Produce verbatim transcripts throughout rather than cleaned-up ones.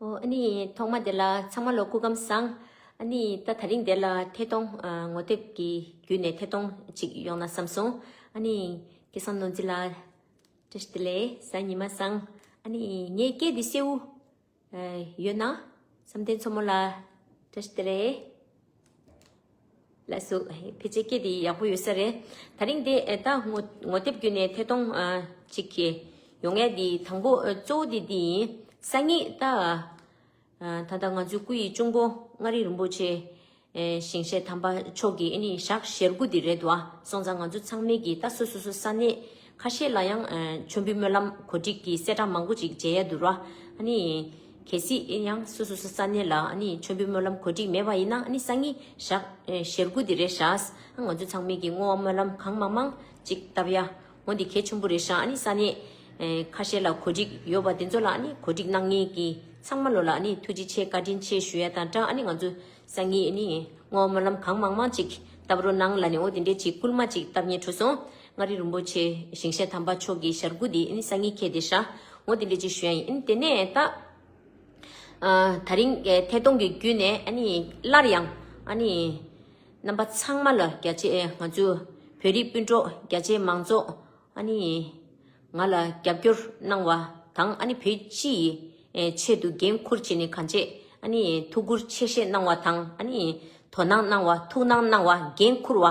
ཨོ། ཨ་ནི་ཐོག་མ་དེ་ལ་ཚང་མ་ལ་སྐུ་ཁམས་བཟང་། ཨ་ནི་ད་དེ་རིང་དེ་ལ་ཐད་གཏོང་ཨ་ངོ་དེབ་ཀྱི་བརྒྱུད་ནས་ཐད་གཏོང་ཅིག་ཡོང་ན་བསམ་སོང་། ཨ་ནི་སྐལ་བཟང་ནོར་འཛིན་ལགས། བཀྲ་ཤིས་བདེ་ལེགས། གཟའ་ཉི་མ་བཟང་། ཨ་ནི་ངའི་སྐད་འདི་གསལ་བོ་ཡོད་ན། བསམ་གཏན་མཚོ་མོ་ལགས། བཀྲ་ཤིས་བདེ་ལེགས། ལགས་སོ། ཕལ་ཆེར་སྐད་དེ་ཡག་པོ་ཡོད་ས་རེད། དེ་རིང་དེ་ཨེ་ད་ངོ་ངོ་དེབ་བརྒྱུད་ནས་ཐད་གཏོང་ཨ་ཅིག་གི་ཡོང་ཡས་དེ་དང་པོ་ཨ་གཙོ་བོ་དེ་འདི་ཡིན། སང་ཉིན་ད་ཨ་ད་ལྟ་ང་ཚོའི་སྐུ་ཡི་གཅུང་པོ་མངའ་རིས་རིན་པོ་ཆེ་ཨེ་ཞིང་གཤེགས་དམ་པ་མཆོག་གི་ཨེ་ནི་ཞག་ཞེ་དགུ་དེ་རེད་དོ། སོང་ཙང་ང་ཚོ་ཚང་མས་ཀྱི་ད་སོ་སོ་སོ་ས་གནས་ཁ་ཤས་ལ་ཡང་ཨ་མཆོད་འབུལ་སྨོན་ལམ་གོ་སྒྲིག་གི་གསལ་བསྒྲགས་མང་པོ་ཅིག་མཇལ་ཡ་འདུག་ར། ཨ་ནི་གལ་སྲིད་ཨེ་ཡང་སོ་སོ་སོ་ས་གནས་ལ་ཨ་ནི་མཆོད་འབུལ་སྨོན་ལམ་གོ་སྒྲིག་མེད་པ་ཡིན་ན། ཨ་ནི་སང་ཉིན་ཞག་ཨེ་ཞེ་དགུ་དེ་རེད་ཤག་ང་ཚོ་ཚང་མས་ཀྱི་བསྔོ་བ་སྨོན་ལམ་གང་མང་མང་ཅིག་བཏབ་ཡ། འོ་འདི་གལ་ཆེན་པོ་རེད་ཤག་ཨ་ནི་ས་གནས་ཨེ་ཁ་ཤས་ལ་གོ་སྒྲིག་ཡོད་པ་དེ་ཚོ་ལ་ཨ་ནི་གོ་སྒྲིག་གནང་མཁན་གྱི་ཚང་མ་ལོ་ལ་ཨ་ནི་ཐུགས་རྗེ་ཆེ་བཀའ་དྲིན་ཆེ་ཞུ་ཡ་དང་སྦྲགས། ཨ་ནི་ང་ཚོ་སང་ཉིན་ཨ་ནི་བསྔོ་བ་སྨོན་ལམ་གང་མང་མང་ཅིག་བཏབ་རོགས་གནང་ལབ་ནས། འོ་དེ་འདྲས་ཅིག་སྐུལ་མ་ཅིག་བཏབ་མཁན་འགྲོ་སོང་། མངའ་རིས་རིན་པོ་ཆེ་ཞིང་གཤེགས་དམ་པ་མཆོག་གི་ཞག་དགུ་དེ་ཨ་ནི་སང་ཉིན་འཁེལ་བསྡད་ཤག་འོ་དེ་འདྲས་ཅིག་ཞུ་ཡ་ཡིན། ཨ་ནི་དེ་ནས་ད་ཨ་དེ་རིང་ཨེ་ཐད་གཏོང་གི་བརྒྱུད་ནས་ཨ་ནི་སླར་ཡང་ཨ་ནི་རྣམ་པ་ཚང་མ་ལ་རྒྱ་ཆེ་ཨེ་ང་ཚོ་བོད་རིགས་སྤུན་གྲོགས་རྒྱ་ཆེ་མང་ཚོགས་ཨ་ནི་ང་ལ་རྒྱབ་སྐྱོར་གནང་བ་དང་། ཨ་ནི་བོད་སྤྱི་ཡི་ཨེ་ཆེད་དུ་འགན་འཁུར་བྱས་ནས་གང་བྱེད་ཨ་ནི་ཐུགས་ཁུར་ཆེ་བཞེས་གནང་བ་དང་། ཨ་ནི་དོ་སྣང་གནང་བ། ཐུགས་སྣང་གནང་བ། འགན་འཁུར་བ།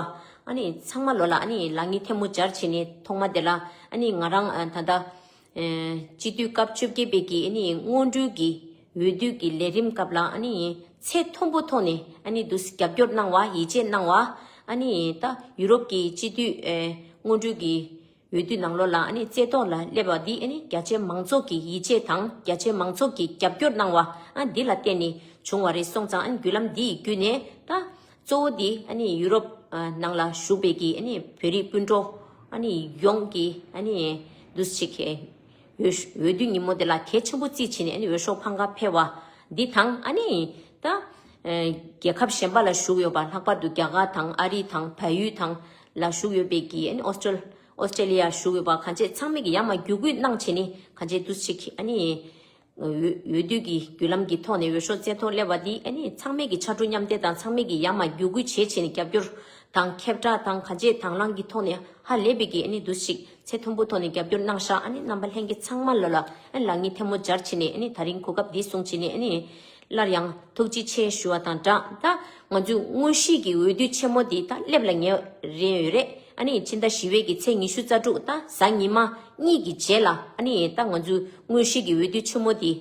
ཨ་ནི་ཚང་མ་ལོ་ལ་ཨ་ནི་ལག་གཉིས་ཐལ་མོ་སྦྱར་བྱས་ནས་ཐོག་མ་དེ་ལ་ཨ་ནི་ང་རང་ཨ་ད་ལྟ་ཨེ་སྤྱི་འཐུས་སྐབས་བཅོ་བརྒྱད་པའི་གི་ཨ་ནི་སྔོན་འགྲོའི་གི་འོས་བསྡུ་གི་ལས་རིམ་སྐབས་ལ་ཨ་ནི་ཚད་མཐོན་པོ་ཐོག་ནས་ཨ་ནི་འདུག་རྒྱབ་སྐྱོར་གནང་བ། ཡིད་ཆེས་གནང་བ། ཨ་ནི་ད་ཡུ་རོབ་ཀྱི་སྤྱི་འཐུས་ཨེ་སྔོན་འགྲོའི་གི་འོས་བསྡུ་ནང་ལོགས་ལ་ཨ་ནི་རྩེ་ཐོག་ལ་སླེབས་པ་འདི་ཨ་ནི་རྒྱ་ཆེ་མང་ཚོགས་ཀྱི་ཡིད་ཆེས་དང་རྒྱ་ཆེ་མང་ཚོགས་ཀྱི་རྒྱབ་སྐྱོར་གནང་བ་ཨ་འདི་ལ་བརྟེན་ནས་བྱུང་བ་རེད། སོང་ཙང་ཨ་ནི་བརྒྱུད་ལམ་འདི་ཡི་བརྒྱུད་ནས་ད་གཙོ་བོ་འདི་ཨ་ནི་ཡུ་རོབ་ཨ་ནང་ལ་བཞུགས་པའི་གི་ཨ་ནི་བོད་རིགས་སྤུན་གྲོགས་ཨ་ནི་ཡོངས་ཀྱི་ཨ་ནི་འདུག་ཅིག་གི་འོས་འོས་བསྡུ་ཉིན་མོ་དེ་ལ་གལ་ཆེན་པོ་བརྩིས་བྱས་ནས་ཨ་ནི་འོས་ཤོག་འཕང་ག་འཕེར་བ་འདི་དང་། ཨ་ནི་ད་ཨ་རྒྱལ་ཁབ་གཞན་པ་ལ་བཞུགས་ཡོད་པ། ལྷག་པར་དུ་རྒྱ་གར་དང་ཨ་རི་དང་བལ་ཡུལ་དང་ལ་བཞུགས་ཡོད་པའི་གི་ཨ་ནི་ཨོ་སི་ཀྲེ་ཨོ་སི་ཀྲེ་ལི་ཡ་བཞུགས་ཡོད་པ་གང་བྱེད་ཚང་མས་ཀྱི་ཡར་མར་བརྒྱུད་སྐུལ་གནང་བྱས་ནས་གང་བྱེད་འདུག་ཅིག་ཨ་ནི་འོས་འོས་བསྡུ་གི་བརྒྱུད་ལམ་གྱི་ཐོག་ནས་འོས་ཤོག་རྩེ་ཐོག་སླེབས་པ་འདི་ཨ་ནི་ཚང་མས་ཀྱི་ཕྱར་གྲུ་མཉམ་འདེགས་དང་ཚང་མས་ཀྱི་ཡར་མར་བརྒྱུད་སྐུལ་བྱེད་བྱས་ནས་རྒྱབ་སྐྱོར་དང་ཁྱབ་བསྒྲགས་དང་གང་བྱེད་དང་བླངས་ཀྱི་ཐོག་ནས་ཧ་ལས་པའི་གི་ཨ་ནི་འདུག་ཅིག་ཚད་མཐོན་པོ་ཐོག་ནས་རྒྱབ་སྐྱོར་གནང་ཤག་ཨ་ནི་རྣམ་པ་ལྷན་རྒྱས་ཚང་མ་ལ་ལ་ཨ་ནི་ལག་གཉིས་ཐལ་མོ་སྦྱར་བྱས་ནས་ཨ་ནི་དེ་རིང་གོ་སྐབས་འདི་བཟུང་བྱས་ནས་ཨ་ནི་སླར་ཡང་ཐུགས་རྗེ་ཆེ་ཞུ་བ་དང་སྦྲགས། ད་ང་ཚོའི་དངོས་གཞིའི་གི་འོས་བསྡུ་ཆེན་མོ་འདི་ད་སླེབས་ལ་ཉེ་རན་ཡོད་རེད། ཨ་ནི་ཕྱི་ཟླ་བཞི་པའི་གི་ཚེས་ཉི་ཤུ་རྩ་དྲུག་ད་གཟའ་ཉི་མ་གཉིས་ཀྱི་རྗེས་ལ་ཨ་ནི་ད་ང་ཚོའི་དངོས་གཞིའི་གི་འོས་བསྡུ་ཆེན་མོ་འདི་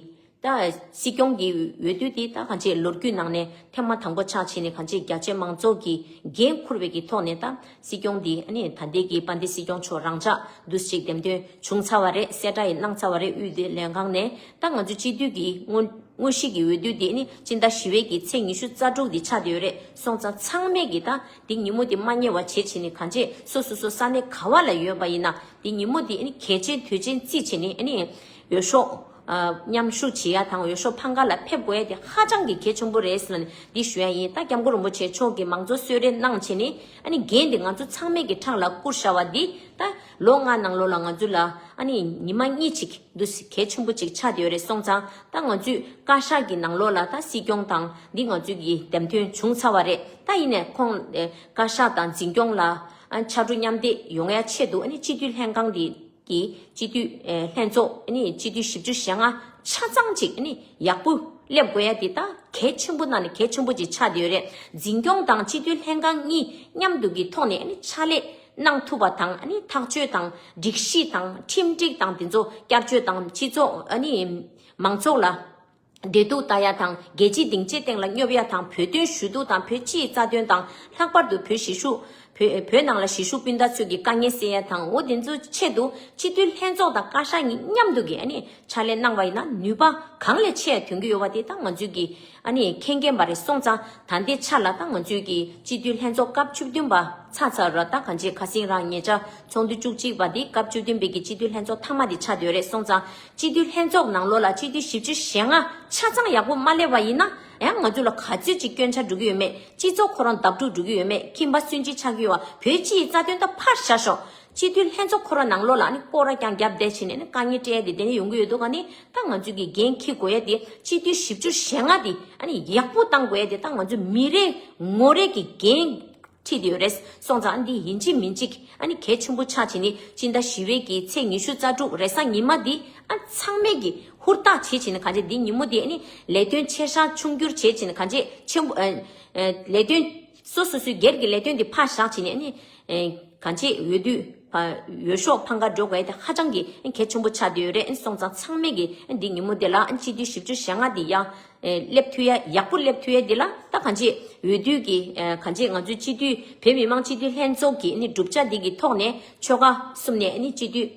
ད་སྲིད་སྐྱོང་གི་འོས་བསྡུ་འདི་ད་གང་ཅི་ལོ་རྒྱུས་ནང་ནས་ཐེངས་མ་དང་པོ་ཆགས་བྱས་ནས་གང་ཅི་རྒྱ་ཆེ་མང་ཚོགས་ཀྱི་འགན་འཁུར་བའི་གི་ཐོག་ནས་ད་སྲིད་སྐྱོང་འདི་ཨ་ནི་ད་ལྟའི་གི་དཔལ་ལྡན་སྲིད་སྐྱོང་མཆོག་རང་འཇགས་འདུག་ཅིག་འདེམས་ཐོན་བྱུང་ཚར་བ་རེད། གསལ་བསྒྲགས་ཡང་གནང་ཚར་བ་རེད། དབུས་བདེ་ལས་ཁང་ནས། ད་ང་ཚོ་སྤྱི་འཐུས་ཀྱི་དངོས་དངོས་གཞི་གི་འོས་བསྡུ་འདི་ནི་སྤྱི་ཟླ་བཞི་པའི་གི་ཚེས་ཉི་ཤུ་རྩ་དྲུག་འདི་ཆགས་བསྡད་ཡོད་རེད། སོང་ཙང་ཚང་མས་གི་ད་འདི་ཉིན་མོ་འདི་མ་བསྙེལ་བ་བྱེད་བྱས་ནས་གང་བྱེད་སོ་སོ་སོ་ས་གནས་ག་བ་ལ་ཡོད་པ་ཡིན་ན་འདི་ཉིན་མོ་འདི་ཨ་ནི་གལ་ཆེན་དུས་ཆེན་བརྩིས་བྱས་ནས་ཨ་ནི་འོས་ཤོག་ཨ་མཉམ་ཞུགས་བྱེད་ཡ་དང་འོས་ཤོག་འཕང་ཁ་ལ་ཕེབས་དགོས་ཡ་དེ་ཧ་ཅང་གི་གལ་ཆེན་པོ་རེད་ཟེར་ནས་འདི་ཞུ་ཡ་ཡིན། ད་སྐྱབས་མགོན་རིན་པོ་ཆེ་མཆོག་གིས་མང་གཙོ་གསོལ་རས་གནང་བྱས་ནས་ཨ་ནི་འགན་འདི་ང་ཚོ་ཚང་མས་གི་ཕྲག་ལ་བསྐུར་བཞག་པ་འདི་ད་ལོ་ལྔ་ནང་ལོགས་ལ་ང་ཚོ་ལ་ཨ་ནི་ཉི་མ་གཉིས་ཅིག་འདུག་སེ་གལ་ཆེན་པོ་ཅིག་ཆགས་བསྡད་ཡོད་རེད། སོང་ཙང་ད་ང་ཚོས་བཀའ་ཤག་གི་ནང་ལོགས་ལ་ད་སྲིད་སྐྱོང་དང་འདི་ང་ཚོས་ཀྱི་འདེམས་ཐོན་བྱུང་ཚར་བ་རེད། ད་ཡིན་ནའི་ཁོང་ཨེ་བཀའ་ཤག་དང་འཛིན་སྐྱོང་ལ་ཨ་ཕྱར་གྲུ་མཉམ་འདེགས་ཡོང་ཡ་ཆེད་དུ་ཨ་ནི་སྤྱི་འཐུས་ལྷན་ཁང་འདི་གི་སྤྱི་འཐུས་ཨེ་ལྷན་ཚོགས་ཨ་ནི་སྤྱི་འཐུས་བཞི་བཅུ་ཞེ་ལྔ་ཆ་ཚང་ཅིག་ཨ་ནི་ཡག་པོ་སླེབས་དགོས་ཡ་དེ་ད་གལ་ཆེན་པོ་ནང་ནས་གལ་ཆེན་པོ་ཅིག་ཆགས་བསྡད་ཡོད་རེད། འཛིན་སྐྱོང་དང་སྤྱི་འཐུས་ལྷན་ཁང་གཉིས་མཉམ་དུ་གི་ཐོག་ནས་ཨ་ནི་ཕྱག་ལས་གནང་ཐུབ་པ་དང་ཨ་ནི་ཐག་གཅོད་དང་སྒྲིག་གཞི་དང་ཁྲིམས་སྒྲིག་དང་དེ་ཚོ་བསྐྱར་བཅོས་དང་སྤྱི་ཚོགས་ཨ་ནི་མང་ཚོགས་ལ་བདེ་སྡུག་ལྟ་ཡ་དང་རྒྱལ་སྤྱིའི་སྡིངས་ཆའི་སྟེང་ལ་སྙོབ་ཡ་དང་བོད་དོན་ཞུ་གཏུག་དང་བོད་སྤྱིའི་རྩ་དོན་དང་ལྷག་པར་དུ་བོད་གཞིས་བཞུགས་བོད་བོད་ནང་ལ་གཞིས་བཞུགས་སྤུན་ཟླ་ཚོས་ཀྱི་དཀའ་ངལ་སེལ་ཡ་དང་འོ་དེ་ཚོའི་ཆེད་དུ་སྤྱི་འཐུས་ལྷན་ཚོགས་དང་བཀའ་ཤག་གཉིས་མཉམ་དུ་གི་ཨ་ནི་ཕྱག་ལས་གནང་བ་ཡིན་ན་ནུས་པ་གང་ལས་ཆེ་ཡ་ཐོན་གྱི་ཡོད་པ་དེ་ད་ང་ཚོས་ཀྱི་ཨ་ནི་མཁྱེན་མཁྱེན་པ་རེད། སོང་ཙང་ད་ལྟའི་ཆ་ལ་ད་ང་ཚོས་ཀྱི་སྤྱི་འཐུས་ལྷན་ཚོགས་སྐབས་བཅུ་བདུན་པ་ཚར་ཚར་ར། ད་གང་ཅི་ཁ་སང་རང་ཉེ་ཆར་ཚོགས་འདུ་བཅུ་གཅིག་པ་འདི་སྐབས་བཅུ་བདུན་པའི་གི་སྤྱི་འཐུས་ལྷན་ཚོགས་མཐའ་མ་འདི་ཆགས་བསྡད་ཡོད་རེད། སོང་ཙང་སྤྱི་འཐུས་ལྷན་ཚོགས་ནང་ལོགས་ལ་སྤྱི་འཐུས་བཞི་བཅུ་ཞེ་ལྔ་ཆ་ཚང་ཡག་པོ་མ་སླེབས་པ་ཡིན་ན་ཡང་ང་ཚོ་ལ་ག་ཚོད་ཅིག་སྐྱོན་ཆ་འགྲོ་གི་ཡོད་མེད། སྤྱི་ཚོགས་ཁོ་རང་བརྡབ་འཁྲུག་འགྲོ་གི་ཡོད་མེད། ཁྱིམ་པ་སུན་འབྱིན་ཆགས་ཀྱི་ཡོད་པ། བོད་སྤྱིའི་རྩ་དོན་ད་ཕར་བཞག་ཤོག་སྤྱི་འཐུས་ལྷན་ཚོགས་ཁོ་ར་ནང་ལོགས་ལ་ཨ་ནི་སྐོར་ར་རྐྱང་རྒྱབ་བསྡད་བྱས་ནས་ཨ་ནི་དཀའ་ངལ་སྤྲད་ཡ་དེ་དེ་ནས་ཡོང་གི་ཡོད་འདུག་ག་ནི། ད་ང་ཚོས་ཀྱི་འགན་འཁྱེར་དགོས་ཡ་དེ་སྤྱི་འཐུས་བཞི་བཅུ་ཞེ་ལྔ་དེ་ཨ་ནི་ཡག་པོ་བཏང་དགོས་ཡ་དེ། ད་ང་ཚོས་མི་རེ་ངོ་རེ་གི་འགན་འཁྲི་དེ་ཡོད་རེད། སོང་ཙང་ཨ་ནི་འདི་ཡིན་གཅིག་མིན་གཅིག་ཨ་ནི་གལ་ཆེན་པོ་ཆགས་བྱས་ནས་སྤྱི་ཟླ་བཞི་པའི་གི་ཚེས་ཉི་ཤུ་རྩ་དྲུག་རེས་གཟའ་ཉི་མ་འདི་ཨ་ཚང་མས་ཀྱི་ཧུར་ཐག་བྱེད་བྱས་ནས་གང་ཅི་འདི་ཉིན་མོ་འདི་ཨ་ནི་ལས་དོན་ཆེ་ཤ་ཆུང་འགྱུར་བྱེད་བྱས་ནས་གང་ཅི་ཆེན་པོ་ཨ་ཨ་ལས་དོན་སོ་སོ་སོའི་སྒེར་གྱི་ལས་དོན་འདི་ཕར་བཞག་བྱས་ནས་ཨ་ནི་ཨ་གང་ཅི་འོས་བསྡུ་ཕ་འོས་ཤོག་འཕང་ཁ་འགྲོ་དགོས་ཡ་དེ་ཧ་ཅང་གི་གལ་ཆེན་པོ་ཆགས་བསྡད་ཡོད་རེད། སོང་ཙང་ཚང་མས་ཀྱི་འདི་ཉིན་མོ་དེ་ལ་སྤྱི་འཐུས་བཞི་བཅུ་ཞེ་ལྔ་འདི་ཡང་སླེབས་ཐུབ་ཡ་ཡག་པོ་སླེབས་ཐུབ་ཡ་འདི་ལ་ད་གང་ཅི་འོས་བསྡུ་གི་གང་ཅི་ང་ཚོའི་སྤྱི་འཐུས་བོད་མི་མང་སྤྱི་འཐུས་ལྷན་ཚོགས་ཀྱི་ནི་གྲུབ་ཆ་འདི་གི་ཐོག་ནས་ཆོལ་ཁ་གསུམ་ནས་ནི་སྤྱི་འཐུས་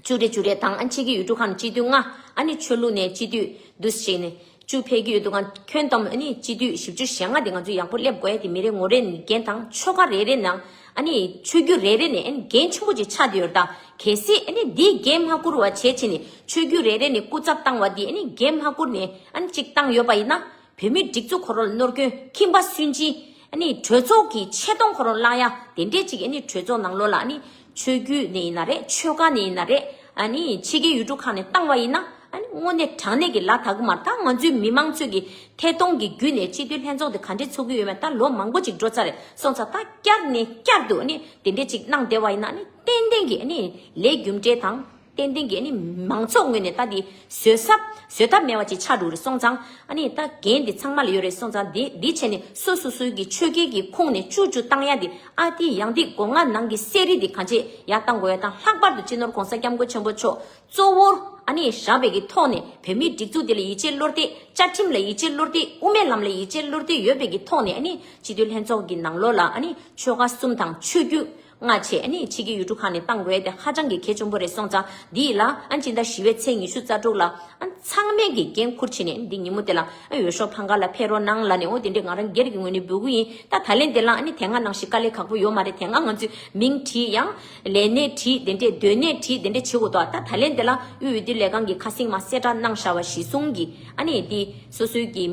བཅུ་རེ་བཅུ་རེ་དང་ཨ་ཕྱི་གི་ཡུལ་གྲུ་ཁག་ནས་སྤྱི་འཐུས་ལྔ། ཨ་ནི་ཆོས་ལུགས་ནས་སྤྱི་འཐུས་འདུ་ཞིག་ནས་བཅུ་ཕེབས་ཀྱི་ཡོད་འདུག་ག་འཁོན་གཏམ་ཨ་ནི་སྤྱི་འཐུས་བཞི་བཅུ་ཞེ་ལྔ་དེ་ང་ཚོས་ཡག་པོ་སླེབས་དགོས་ཡ་དེ་མི་རེ་ངོ་རེ་ནས་འགན་དང་ཆོལ་ཁ་རེ་རེ་ནང་ཨ་ནི་ཆོས་བརྒྱུད་རེ་རེ་ནས་ཨ་ནི་འགན་ཆེན་པོ་ཅིག་ཆགས་བསྡད་ཡོད་རེད། ད་གལ་སྲིད་ཨ་ནི་འདིའི་འགན་མ་འཁུར་བ་བྱས་བྱས་ནས་ཆོས་བརྒྱུད་རེ་རེ་ནས་སྐུ་ཚབ་བཏང་བ་དེ་ཨ་ནི་འགན་མ་འཁུར་ནས་ཨ་ནི་ཅིག་བཏང་ཡོད་པ་ཡིན་ན། བོད་མིའི་སྒྲིག་འཛུགས་ཁོ་རང་ལ་ནོར་སྐྱོན། ཁྱིམ་པ་སུན་འབྱིན། ཨ་ནི་གྲོས་ཚོགས་ཀྱི་ཆེ་མཐོང་ཁོ་རང་ལ་བརླག་ཡ་དེ་འདྲས་ཅིག་ཨ་ནི་གྲོས་ཚོགས་ནང་ལོགས་ལ་ཨ་ནི་ཆོས་བརྒྱུད་ནས་ཡིན་ན་རེད། ཆོལ་ཁ་ནས་ཡིན་ན་རེད། ཨ་ནི་ཕྱི་རྒྱལ་ཡུལ་གྲུ་ཁག་ནས་བཏང་བ་ཡིན་ན་ཨ་ནི་དངོས་གནས་དྲང་གནས་ཀྱི་ལ་དྭགས་མར་ད་ང་ཚོའི་མི་མང་ཚོས་ཀྱི་ཐད་གཏོང་གི་བརྒྱུད་ནས་སྤྱི་འཐུས་ལྷན་ཚོགས་དེ་ག་འདྲས་ཚོགས་ཀྱི་ཡོད་མེད་ད་ལོ་མང་པོ་ཅིག་འགྲོ་ཚར་རེད། སོང་ཙང་ད་བསྐྱར་ནས་བསྐྱར་དུ་ཨ་ནི་དེ་འདྲས་ཅིག་གནང་བསྡད་པ་ཡིན་ན་ཨ་ནི་ཏན་ཏན་གྱི་ཨ་ནི་ལས་རྒྱུ་འབྲས་དང་། ཏན་ཏན་གྱི་ཨ་ནི་མང་ཚོགས་ངོས་ནས་ད་འདི་བཟོད་ས་བཟོད་ཐབས་མེད་པ་ཅིག་ཆགས་འགྲོ་རེད། སོང་ཙང་ཨ་ནི་ད་འགན་འདི་ཚང་མ་ལ་ཡོད་རེད། སོང་ཙང་འདི་འདི་བྱས་ནས་སོ་སོ་སོའི་གི་ཆོས་སྐལ་གྱི་ཁོངས་ནས་བཅུ་བཅུ་བཏང་ཡ་འདི་ཨ་འདི་ཡང་འདི་སྒོ་ང་ནང་གི་གསེར་རི་འདི་གང་ཅི་ཡར་བཏང་དགོས་ཡ་དང་། ལྷག་པར་དུ་སྤྱི་ནོར་༸གོང་ས་༸སྐྱབས་མགོན་ཆེན་པོ་མཆོག་གཙོ་བོར་ཨ་ནི་བཞག་པའི་གི་ཐོག་ནས་བོད་མིའི་སྒྲིག་འཛུགས་འདི་ལ་ཡིད་ཆེས་བློ་གཏད། བཅའ་ཁྲིམས་ལ་ཡིད་ཆེས་བློ་གཏད། དབུ་མའི་ལམ་ལ་ཡིད་ཆེས་བློ་གཏད་ཡོད་པའི་གི་ཐོག་ནས་ཨ་ནི་སྤྱི་འཐུས་ལྷན་ཚོགས་ཀྱི་ནང་ལོགས་ལ་ཨ་ནི་ཆོལ་ཁ་གསུམ་དང་ཆོས་བརྒྱུད་ལྔ་བྱས་ཨ་ནི་ཕྱི་གི་ཡུལ་གྲུ་ཁག་ནས་བཏང་དགོས་ཡ་དེ་ཧ་ཅང་གི་གལ་ཆེན་པོ་རེད། སོང་ཙང་འདི་ལ་ཨ་ནི་སྤྱི་ཟླ་བཞི་པའི་ཚེས་ཉི་ཤུ་རྩ་དྲུག་ལ་ཨ་ནི་ཚང་མས་ཀྱི་འགན་འཁུར་བྱས་ནས་འདི་ཉིན་མོ་དེ་ལ་ཨ་འོས་ཤོག་འཕང་ཁ་ལ་ཕེབས་རོགས་གནང་ལབ་ནས། འོ་དེ་འདྲས་ང་རང་སྒེར་གྱི་ངོས་ནས་འབོད་སྐུལ་ཡིན། ད་ད་ལན་དེ་ལ་ཨ་ནི་དེ་སྔ་ནང་བཞིན་དཀའ་ལས་ཁག་པོ་ཡོད་མ་རེད། དེ་སྔ་ང་ཚོས་མིང་བྲིས། ཡང་ལས་གནས་བྲིས། དེ་འདྲས་སྡོད་གནས་བྲིས། དེ་འདྲས་བྱེད་དགོས་འདུག་ད་ད་ལན་དེ་ལ་དབུས་འོས་བསྡུ་ལས་ཁང་གི་ཁ་སེང་མ་གསལ་བསྒྲགས་གནང་བཞག་པ་གཞི་བཟུང་གིས་ཨ་ནི་འདི་སོ་སོའི་གི་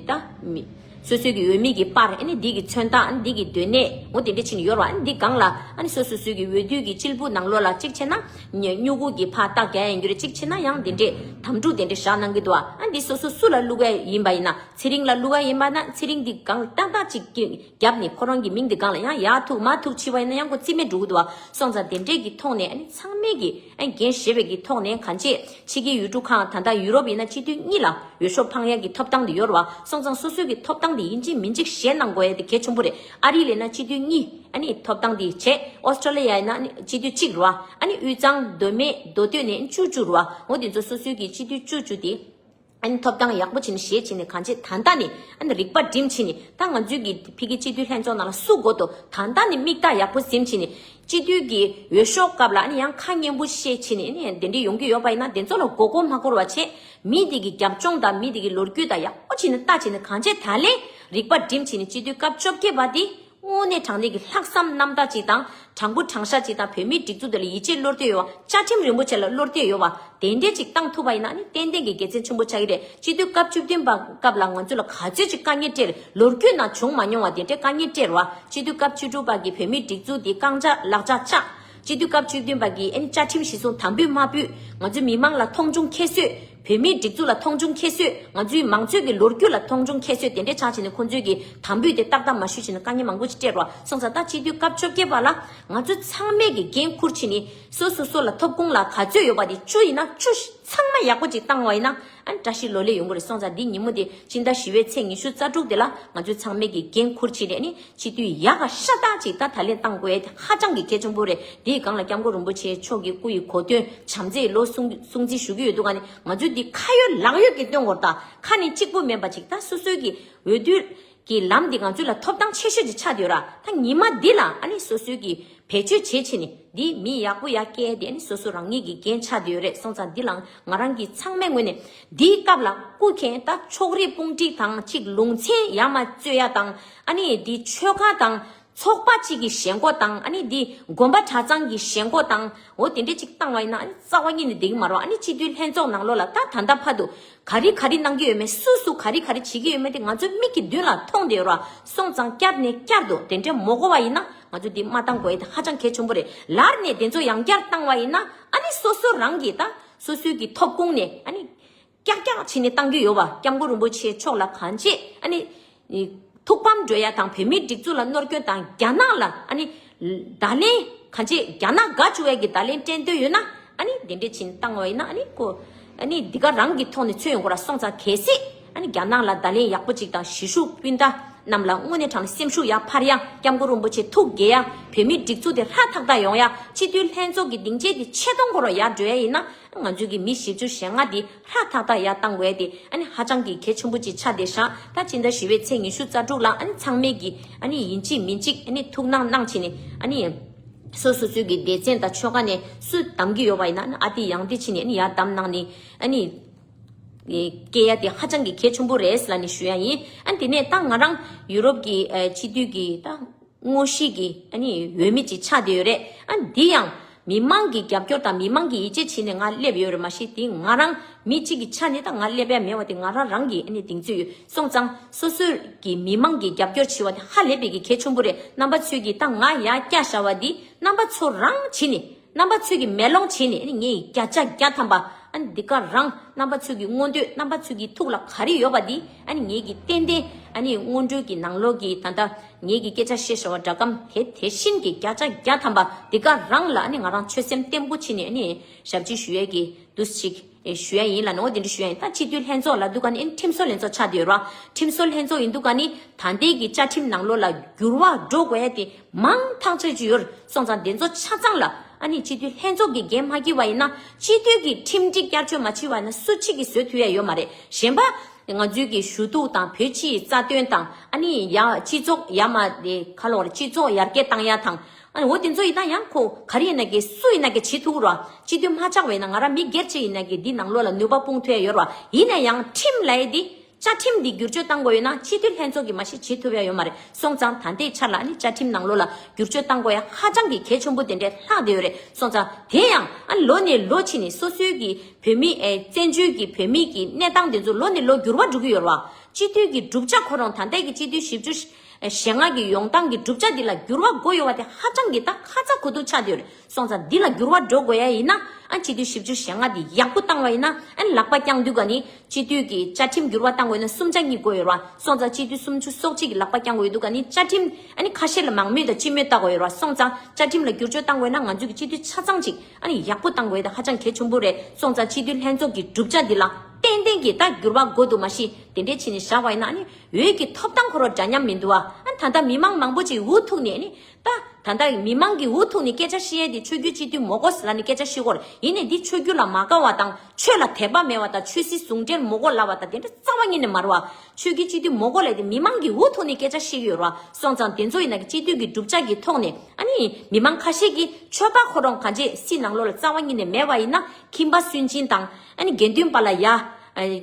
ད་མི་སོ་སོའི་གི་འོས་མི་གི་པར་ཨ་ནི་འདི་གི་མཚོན་རྟགས་ཨ་ནི་འདི་གི་སྡོད་གནས་འོ་དེ་འདྲ་ཕྱིན་ཡོད་རེད་བ། ཨ་ནི་འདི་སྒང་ལ་ཨ་ནི་སོ་སོ་སོའི་གི་འོས་བསྡུ་གི་གཅིག་པུ་ནང་ལོགས་ལ་གཅིག་བྱས་ན་ཉེ་སྨྱུ་གུ་གི་ཕར་རྟགས་རྒྱག་ཡ་ཡིན་རྒྱུ་རེད། གཅིག་བྱས་ན་ཡང་དེ་འདྲས་དམ་ཕྲུག་དེ་འདྲས་བཞག་གནང་གི་འདུག་ཨ་ནི་འདི་སོ་སོ་སུ་ལ་བླུག་ཡ་ཡིན་པ་ཡིན་ན། ཚེ་རིང་ལ་བླུག་ཡ་ཡིན་པ་ན་ཚེ་རིང་འདི་སྒང་ཏག་ཏག་ཅིག་གི་རྒྱབ་ནས་ཁོ་རང་གི་མིང་འདི་སྒང་ལ་ཡང་ཡར་ཐུག་མར་ཐུག་བྱས་པ་ཡིན་ན་ཡང་ཁོ་རྩིས་མེད་འགྲོ་གི་འདུག་བ། སོང་ཙང་དེ་འདྲས་ཀྱི་ཐོག་ནས་ཨ་ནི་ཚང་མས་ཀྱི་ཨ་ནི་འགན་བཞེས་པའི་གི་ཐོག་ནས་གང་ཅི་ཕྱི་གི་ཡུལ་གྲུ་ཁག་ད་ལྟ་ཡུ་རོབ་ཡིན་ན་སྤྱི་འཐུས་གཉིས་ལ་འོས་ཤོག་འཕང་ཡ་གི་ཐོབ་ཐང་དེ་ཡོད་རེད་བ། སོང་ཙང་སོ་སོའི་གི་ཐོབ་ཐང་དེ་ཡིན་གཅིག་མིན་གཅིག་བཞེས་གནང་དགོས་ཡ་དེ་གལ་ཆེན་པོ་རེད། ཨ་རི་ལ་ཡིན་ན་སྤྱི་འཐུས་གཉིས་ཨ་ནི་ཐོབ་ཐང་དེ་བྱས། ཨོ་སི་ཀྲོ་ལི་ཡ་ཡིན་ན་ཨ་ནི་སྤྱི་འཐུས་གཅིག་རེད་བ། ཨ་ནི་དབུས་གཙང་མདོ་སྨད་མདོ་སྟོད་ནས་བཅུ་བཅུ་རེད་བ། འོ་དེ་ཚོ་སོ་སོའི་གི་སྤྱི་འཐུས་བཅུ་བཅུ་དེ། ཨ་ནི་ཐོབ་ཐང་ཡག་པོ་བྱས་ནས་བཞེས་བྱས་ནས་གང་ཅི་ད་ལྟ་ནས་ཨ་ནི་རིག་པ་སྒྲིམ་བྱས་ནས། ད་ང་ཚོའི་གི་ཕ་གི་སྤྱི་འཐུས་ལྷན་ཚོགས་ནང་ལ་སུ་དགོས་འདུག་ད་ལྟ་ནས་མིག་ལྟ་ཡག་པོ་ཟིན་བྱས་ནས། སྤྱི་འཐུས་ཀྱི་འོས་ཤོག་སྐབས་ལ་ཨ་ནི་ཡང་ཁ་སྙན་པོ་བཤད་བྱས་ནས་ཨ་ནི་དེ་འདྲས་ཡོང་གི་ཡོད་པ་ཡིན་ན་དེ་ཚོ་ལ་མགོ་སྐོར་མ་སྐོར་བ་བྱས། མི་དེ་གི་རྒྱབ་ལྗོངས་དང་མི་དེ་གི་ལོ་རྒྱུས་དང་ཡག་པོ་བྱས་ནས་ལྟ་བྱས་ནས་གང་ཅི་ད་ལན་རིག་པ་སྒྲིམ་བྱས་ནས་སྤྱི་འཐུས་སྐབས་བཅོ་བརྒྱད་པ་དེ། དངོས་གནས་དྲང་གནས་ཀྱི་ལྷག་བསམ་རྣམ་དག་ཅིག་དང་། དྲང་པོ་དྲང་བཞག་ཅིག་དང་། བོད་མིའི་སྒྲིག་འཛུགས་དེ་ལ་ཡིད་ཆེས་བློ་གཏད་ཡོད་པ། བཅའ་ཁྲིམས་རིན་པོ་ཆེ་ལ་བློ་གཏད་ཡོད་པ། དེ་འདྲས་ཅིག་བཏང་ཐུབ་པ་ཡིན་ན་ནི་ཏན་ཏན་གྱི་དགེ་མཚན་ཆེན་པོ་ཆགས་ཀྱི་རེད། སྤྱི་འཐུས་སྐབས་བཅུ་བདུན་པ་སྐབས་ལ་ང་ཚོ་ལ་ག་ཚོད་ཅིག་དཀའ་ངལ་འཕྲད། ལོ་རྒྱུས་ནང་བྱུང་མ་མྱོང་བ་དེ་འདྲས་དཀའ་ངལ་འཕྲད་རེད་བ། སྤྱི་འཐུས་སྐབས་བཅུ་དྲུག་པ་གི་བོད་མིའི་སྒྲིག་འཛུགས་འདི་རྐང་ལྕགས་ལག་ལྕགས་བཅག་སྤྱི་འཐུས་སྐབས་བཅུ་བདུན་པ་གི་ཨ་ནི་བཅའ་ཁྲིམས་གཞི་བཟུང་དམ་འབུལ་མ་ཕུལ། ང་ཚོའི་མི་མང་ལ་མཐོང་ཆུང་ཁྱད་གསོད། བོད་མིའི་སྒྲིག་འཛུགས་ལ་མཐོང་ཆུང་ཁྱད་གསོད། ང་ཚོའི་མང་གཙོའི་གི་ལོ་རྒྱུས་ལ་མཐོང་ཆུང་ཁྱད་གསོད་དེ་འདྲས་ཆགས་བྱས་ནས་ཁོང་ཚོའི་གི་དམ་འབུལ་དེ་ཏག་ཏག་མ་ཞུས་བྱས་ནས་དཀའ་ངལ་མང་པོ་ཞིག་སྤྲད་རོགས། སོང་ཙང་ད་སྤྱི་འཐུས་སྐབས་བཅོ་བརྒྱད་པ་ལ་ང་ཚོ་ཚང་མས་གི་འགན་འཁུར་བྱས་ནས་སོ་སོ་སོ་ལ་ཐོབ་ཁུངས་ལ་ག་ཚོད་ཡོད་པ་དེ་བཅུ་ཡིན་ན་བཅུ་ཚང་མ་ཡག་པོ་ཅིག་བཏང་བ་ཡིན་ན་ཨ་ནི་བཀྲ་ཤིས་ལོ་ལེགས་ཡོང་གི་རེད། སོང་ཙང་འདི་ཉིན་མོ་དེ་སྤྱི་ཟླ་བཞི་པའི་ཚེས་ཉི་ཤུ་རྩ་དྲུག་དེ་ལ་ང་ཚོ་ཚང་མས་གི་འགན་འཁུར་བྱས་ནས་ནི། སྤྱི་འཐུས་ཡག་ག་ཤ་སྟག་ཅིག་ད་ད་ལན་བཏང་དགོས་ཡ་དེ་ཧ་ཅང་གི་གལ་ཆེན་པོ་རེད། དེའི་སྒང་ལ་སྐྱབས་མགོན་རིན་པོ་ཆེ་མཆོག་གི་སྐུ་ཡི་གོ་སྟོན་བྱམས་བརྩེའི་ལོ་གསུང་གསུང་བརྩི་ཞུ་གི་ཡོད་འདུག་ག་ནི་ང་ཚོས་འདི་ཁ་ཡོད་ལག་ཡོད་ཀྱི་སྟོན་དགོས་རེད། ད་ཁ་ནས་གཅིག་པུ་མིན་པ་ཅིག་ད་སོ་སོའི་གི་འོས་བསྡུ་གི་ལམ་འདི་ང་ཚོ་ལ་ཐོབ་ཐང་ཆེ་ཤོས་ཅིག་ཆགས་བསྡད་ཡོད་ར། ད་ཉི་མ་འདི་ལ་ཨ་ནི་སོ་སོའི་གི་བེད་སྤྱོད་བྱེད་ཆེ་ནི་འདི་མི་ཡག་པོ་ཡར་སྐྱེལ་དེ་ཨ་ནི་སོ་སོ་རང་ཉིད་ཀྱི་འགན་ཆགས་བསྡད་ཡོད་རེད། སོང་ཙང་འདི་ལ་ང་རང་གི་ཚང་མའི་ངོས་ནས་འདིའི་སྐབས་ལ་སྐུ་མཁྱེན་ད་ཕྱོགས་རིས་དཔུང་སྒྲིག་དང་གཅིག་ལུང་ཚན་ཡར་མར་རྩོད་ཡ་དང་། ཨ་ནི་འདི་ཆོལ་ཁ་དང་ ཚོགས་པ་གཅིག་གི་ཞེན་ཁོག་དང་། ཨ་ནི་འདི་དགོན་པ་གྲྭ་ཚང་གི་ཞེན་ཁོག་དང་། འོ་དེ་འདྲས་ཅིག་བཏང་བ་ཡིན་ན། ཨ་ནི་རྩ་བ་ཉིད་ནས་འགྲིག་གི་མ་རེད་བ། ཨ་ནི་སྤྱི་འཐུས་ལྷན་ཚོགས་ནང་ལོགས་ལ་ད་ད་ལྟ་བར་དུ་ག་རེ་ག་རེ་གནང་གི་ཡོད་མེད། སུ་སུ་ག་རེ་ག་རེ་བྱེད་ཀྱི་ཡོད་མེད་དེ་ང་ཚོའི་མིག་གི་མདུན་ལ་མཐོང་བསྡད་ཡོད་ར། སོང་ཙང་བསྐྱར་ནས་བསྐྱར་དུ་དེ་འདྲས་མ་དགོས་པ་ཡིན་ན། ང་ཚོ་འདི་མ་བཏང་དགོས་ཡ་དེ་ཧ་ཅང་གལ་ཆེན་པོ་རེད། ལར་ནས་དེ་ཚོ་ཡང་བསྐྱར་བཏང་བ་ཡིན་ན། ཨ་ནི་སོ་སོ་རང་གིས་ད་སོ་སོའི་གི་ཐོབ་ཁོངས་ནས། ཨ་ནི་ཀྱག་ཀྱག་བྱས་ནས་བཏང་གི་ཡོད་པ། སྐྱབས་མགོན་རིན་པོ་ཆེ་མཆོག་ལ་གང་ཅི། ཨ་ནི་ཐུགས་ཕམ་འགྲོ་ཡ་དང་། བོད་མིའི་སྒྲིག་འཛུགས་ལ་གནོད་སྐྱོན་དང་། རྒྱ་ནག་ལ་ཨ་ནི་བརྡ་ལན་གང་ཅི། རྒྱ་ནག་དགའ་བཅུག་ཡ་གི་བརྡ་ལན་སྤྲད་འདོད་ཡོད་ན། ཨ་ནི་དེ་འདྲས་བྱས་ནས་བཏང་བ་ཡིན་ན། ཨ་ནི་ཁོ་ཨ་ནི་འདི་ག་རང་གི་ཐོག་ནས་མཚོན་ཡོང་གི་ར། སོང་ཙང་གལ་སྲིད་ཨ་ནི་རྒྱ་ནག་ལ་བརྡ་ལན་ཡག་པོ་ཅིག་དང་། གཞིས་བཞུགས་སྤུན་ཟླ་རྣམས་ལ་དངོས་གནས་དྲང་གནས་སེམས་ཤུགས་ཡར་འཕར་ཡ། སྐྱབས་མགོན་རིན་པོ་ཆེ་ཐུགས་དགྱེས་ཡ། བོད་མིའི་སྒྲིག་འཛུགས་དེ་ཧྲ་ཐག་ཐག་ཡོང་ཡ། སྤྱི་འཐུས་ལྷན་ཚོགས་ཀྱི་སྡིངས་ཆ་དེ་ཆེ་མཐོང་སྐོར་ལ་ཡར་འགྲོ་ཡ་ཡིན་ན། ང་ཚོའི་གི་མི་བཞི་བཅུ་ཞེ་ལྔ་དེ་ཧྲ་ཐག་ཐག་ཡར་བཏང་དགོས་ཡ་དེ་ཨ་ནི་ཧ་ཅང་གི་གལ་ཆེན་པོ་ཅིག་ཆགས་བསྡད་ཤག་ད་སྤྱི་ཟླ་བཞི་པའི་ཚེས་ཉི་ཤུ་རྩ་དྲུག་ལ་ཨ་ནི་ཚང་མས་གི་ཨ་ནི་ཡིན་གཅིག་མིན་གཅིག་ཨ་ནི་ཐུགས་སྣང་གནང་བྱས་ནས། ཨ་ནི་སོ་སོ་སོའི་གི་སྡེ་ཚན་དང་ཆོལ་ཁ་ནས་སུ་བདམས་ཀྱི་ཡོད་པ་ཡིན་ན། ཨ་ནི་ཨ་ཏི་ཡང་ཏི་བྱས་ནས་ཨ་ནི་ཡར་བདམས་གནང་ནས། ཨ་ནི་སྐྱེལ་ཡ་དེ་ཧ་ཅང་གི་གལ་ཆེན་པོ་རེད་ལབ་ནས་ཞུ་ཡ་ཡིན། ཨ་ནི་དེ་ནས་ད་ང་རང་ཡུ་རོབ་ཀྱི་ཨ་སྤྱི་འཐུས་ཀྱི་ད་དངོས་གཞི་གི་ཨ་ནི་འོས་མི་ཅིག་ཆགས་བསྡད་ཡོད་རེད། ཨ་ནི་འདི་ཡང་མི་མང་གི་རྒྱབ་སྐྱོར་དང་མི་མང་གི་ཡིད་ཆེས་བྱས་ནས་ང་སླེབས་ཡོད་རེད། མ་གཞི་དེ་ང་རང་མི་གཅིག་གི་ཆ་ནས་ད་ང་སླེབས་ཡ་མེད་པ་དེ་ང་རང་རང་གི་ཨ་ནི་གདེང་ཚོད་ཡོད། སོང་ཙང་སོ་སོའི་གི་མི་མང་གི་རྒྱབ་སྐྱོར་བྱེད་པ་དེ་ཧ་ལས་པའི་གི་གལ་ཆེན་པོ་རེད། རྣམ་པ་ཚོས་གི་ད་ང་ཡར་བསྐྱལ་བཞག་པ་འདི་རྣམ་པ་ཚོ་རང་བྱས་ནས། རྣམ་པ་ཚོས་ཀྱི་མེ་ལོང་བྱས་ནས། ཨ་ནི་ངས་བརྒྱ་ཆ་བརྒྱ་ཐམ་པ། ཨ་ནི་འདི་ག་རང་རྣམ་པ་ཚོས་ཀྱི་མངོན་འདོད། རྣམ་པ་ཚོས་ཀྱི་ཐུགས་ལ་ག་རེ་ཡོད་པ་འདི། ཨ་ནི་ངས་ཀྱི་ཏན་ཏན་ཨ་ནི་སྔོན་འགྲོའི་གི་ནང་ལོགས་ཀྱི་ད་ལྟ་ངས་ཀྱི་སྐད་ཆ་བཤད་བཞག་པ་འདྲ་གམ། དེ་དེ་བཞིན་གྱི་བརྒྱ་ཆ་བརྒྱ་ཐམ་པ་འདི་ག་རང་ལ། ཨ་ནི་ང་རང་ཆོད་སེམས་བརྟན་པོ་བྱས་ནས། ཨ་ནི་ཞབས་ཕྱི་ཞུ་ཡས་ཀྱི་འདུག་ཅིག་ཞུ་ཡ་ཡིན་ལབ་ནོ། དེ་འདྲ་ཞུ་ཡ་ཡིན། ད་སྤྱི་འཐུས་ལྷན་ཚོགས་ལབ་དུས་ག་ནི་ཨ་ནི་ཁྲིམས་བཟོ་ལྷན་ཚོགས་ཆགས་བསྡད་ཡོད་ར། ཁྲིམས་བཟོ་ལྷན་ཚོགས་ཡིན་དུས་ག་ནི་ད་ལྟའི་གི་བཅའ་ཁྲིམས་ནང་ལོགས་ལ་འགྱུར་བ་འགྲོ་དགོས་ཡ་དེ་མང་ཐག་ཆོད་ཅིག་ཡོད་རེད། སོང་ཙང་དེ་ཚོ་ཆ་ཚང་ལ་ཨ་ནི་སྤྱི་འཐུས་ལྷན་ཚོགས་ཀྱིས་འགན་མ་འཁྱེར་བ་ཡིན་ན། སྤྱི་འཐུས་ཀྱིས་ཁྲིམས་སྒྲིག་བསྐྱར་བཅོས་མ་བྱས་པ་ཡིན་ན་སུ་གཅིག་གིས་བཟོ་ཐུབ་ཡ་ཡོད་མ་རེད། གཞན་པ་ང་ཚོའི་གི་ཞུ་གཏུག་དང་། བོད་སྤྱིའི་རྩ་དོན་དང་། ཨ་ནི་ཡ་སྤྱི་ཚོགས་ཡར་མར་དེ་ག་ལབ་དགོས་རེད། སྤྱི་ཚོགས་ཡར་རྒྱས་བཏང་ཡ་དང་། ཨ་ནི་འོ་དེ་ཚོ་ཡིན་ན་ཡང་ཁོ་ག་རེ་ཡིན་ན་གི་སུ་ཡིན་ན་གི་བྱེད་ཐུབ་ར། སྤྱི་འཐུས་མ་ཆགས་པ་ཡིན་ན། ང་རང་མི་སྒེར་གཅིག་ཡིན་ན་གི་འདི་ནང་ལོགས་ལ་ནུས་པ་སྤུངས་ཐུབ་ཡ་ཡོད་ར། ཡིན་ན་ཡང་ཁྲིམས་ལབ་ཡ་འདི། བཅའ་ཁྲིམས་འདི་བསྒྱུར་བཅོས་བཏང་དགོས་ཡོད་ན་སྤྱི་འཐུས་ལྷན་ཚོགས་ཀྱིས་མ་གཞི་བྱེད་ཐུབ་ཡ་ཡོད་མ་རེད། སོང་ཙང་ད་ལྟའི་ཆར་ལ་ཨ་ནི་བཅའ་ཁྲིམས་ནང་ལོགས་ལ་བསྒྱུར་བཅོས་བཏང་དགོས་ཡ་ཧ་ཅང་གི་གལ་ཆེན་པོ་དེ་འདྲས་ལྷག་བསྡད་ཡོད་རེད། སོང་ཙང་དེ་ཡང་ཨ་ནི་ལོ་ནས་ལོ་ཕྱིན་ནས་སོ་སོའི་གི་བོད་མི་ཨེ་བཙན་བྱོལ་གྱི་བོད་མི་གི་གནས་སྟངས་དེ་ཚོ་ལོ་ནས་ལོ་འགྱུར་བ་འགྲོ་གི་ཡོད་རེད་བ། སྤྱི་འཐུས་ཀྱི་གྲུབ་ཆ་ཁོ་རང་། ད་ལྟའི་གི་སྤྱི་འཐུས་བཞི་བཅུ་ཞེ་ལྔ་གི་ཡོང་སྟངས་ཀྱི་གྲུབ་ཆ་འདི་ལ་འགྱུར་བ་དགོས་ཡོད་པ་དེ་ཧ་ཅང་གི་ད་ཁ་ཚ་དགོས་གཏུགས་ཆགས་བསྡད་ཡོད་རེད། སོང་ཙང་འདི་ལ་འགྱུར་བ་འགྲོ་དགོས་ཡ་ཡིན་ན། ཨ་སྤྱི་འཐུས་བཞི་བཅུ་ཞེ་ལྔ་འདི་ཡག་པོ་བཏང་བ་ཡིན་ན། ཨ་ནི་ལག་པ་བརྐྱངས་དུས་ག་ནི་སྤྱི་འཐུས་ཀྱི་བཅའ་ཁྲིམས་འགྱུར་བ་བཏང་དགོས་ན་གསུམ་ཆ་གཉིས་དགོས་ཡོད་རེད་བ། སོང་ཙང་སྤྱི་འཐུས་སུམ་ཅུ་སོ་གཅིག་གི་ལག་པ་བརྐྱངས་དགོས་ཡོད་དུས་ག་ནི་བཅའ་ཁྲིམས་ཨ་ནི་ཁ་ཤས་ལ་མང་མོས་དང་སྤྱི་མོས་བལྟ་དགོས་ཡོད་རེད་བ། སོང་ཙང་བཅའ་ཁྲིམས་ལ་འགྱུར་བཅོས་བཏང་དགོས་ན་ང་ཚོས་ཀྱི་སྤྱི་འཐུས་ཆ་ཚང་ཅིག་ཨ་ནི་ཡག་པོ་བཏང་དགོས་ཡ་དེ་ཧ་ཅང་གལ་ཆེན་པོ་རེད། སོང་ཙང་སྤྱི་འཐུས་ལྷན་ཚོགས་ཀྱི་གྲུབ་ཆ་འདི་ལ་ཏན་ཏན་གྱི་ད་འགྱུར་བ་དགོས་འདུག། མ་གཞི་དེ་འདྲས་བྱས་ནས་བཞག་པ་ཡིན་ན་ཨ་ནི་འོས་ཀྱི་ཐོབ་ཐང་ཁོ་རང་འདྲ་མཉམ་མི་འདུག་ཨ། ཨ་ནི་ད་ལྟ་མི་མང་མང་པོ་ཅིག་འུ་ཐུག་ནས་ཨ་ནི། ད་ད་ལྟ་མི་མང་གིས་འུ་ཐུག་ནས་སྐད་ཆ་བཤད་ཡས་དེ་ཆོས་བརྒྱུད་སྤྱི་འཐུས་མི་དགོས་ལབ་ནས་སྐད་ཆ་བཤད་ཀྱི་ཡོད་རེད། ཡིན་ནའི་འདི་ཆོས་བརྒྱུད་ལ་མ་དགའ་བ་དང་། ཆོས་ལ་དད་པ་མེད་པ་དང་། ཆོས་སྲིད་ཟུང་འབྲེལ་མི་དགོས་ལབ་པ་དང་དེ་འདྲ་རྩ་བ་ཉིད་ནས་མ་རེད་བ། ཆོས་བརྒྱུད་སྤྱི་འཐུས་མི་དགོས་ལབ་དེ་མི་མང་གིས་འུ་ཐུག་ནས་སྐད་ཆ་བཤད་ཀྱི་ཡོད་རེད་བ། སོང་ཙང་དེ་ཚོ་ཡིན་ན་གི་སྤྱི་འཐུས་ཀྱི་གྲུབ་ཆ་གི་ཐོག་ནས་ཨ་ནི་མི་མང་ཁ་ཤས་ཀྱིས་ཆོས་པ་ཁོ་རང་གང་ཅི་སྲིད་ནང་ལོགས་ལ་རྩ་བ་ཉིད་ནས་མེད་པ་ཡིན་ན། ཁྱིམ་པ་སུན་འབྱིན་དང་། ཨ་ནི་དགེ་འདུན་པ་ལ་ཡ་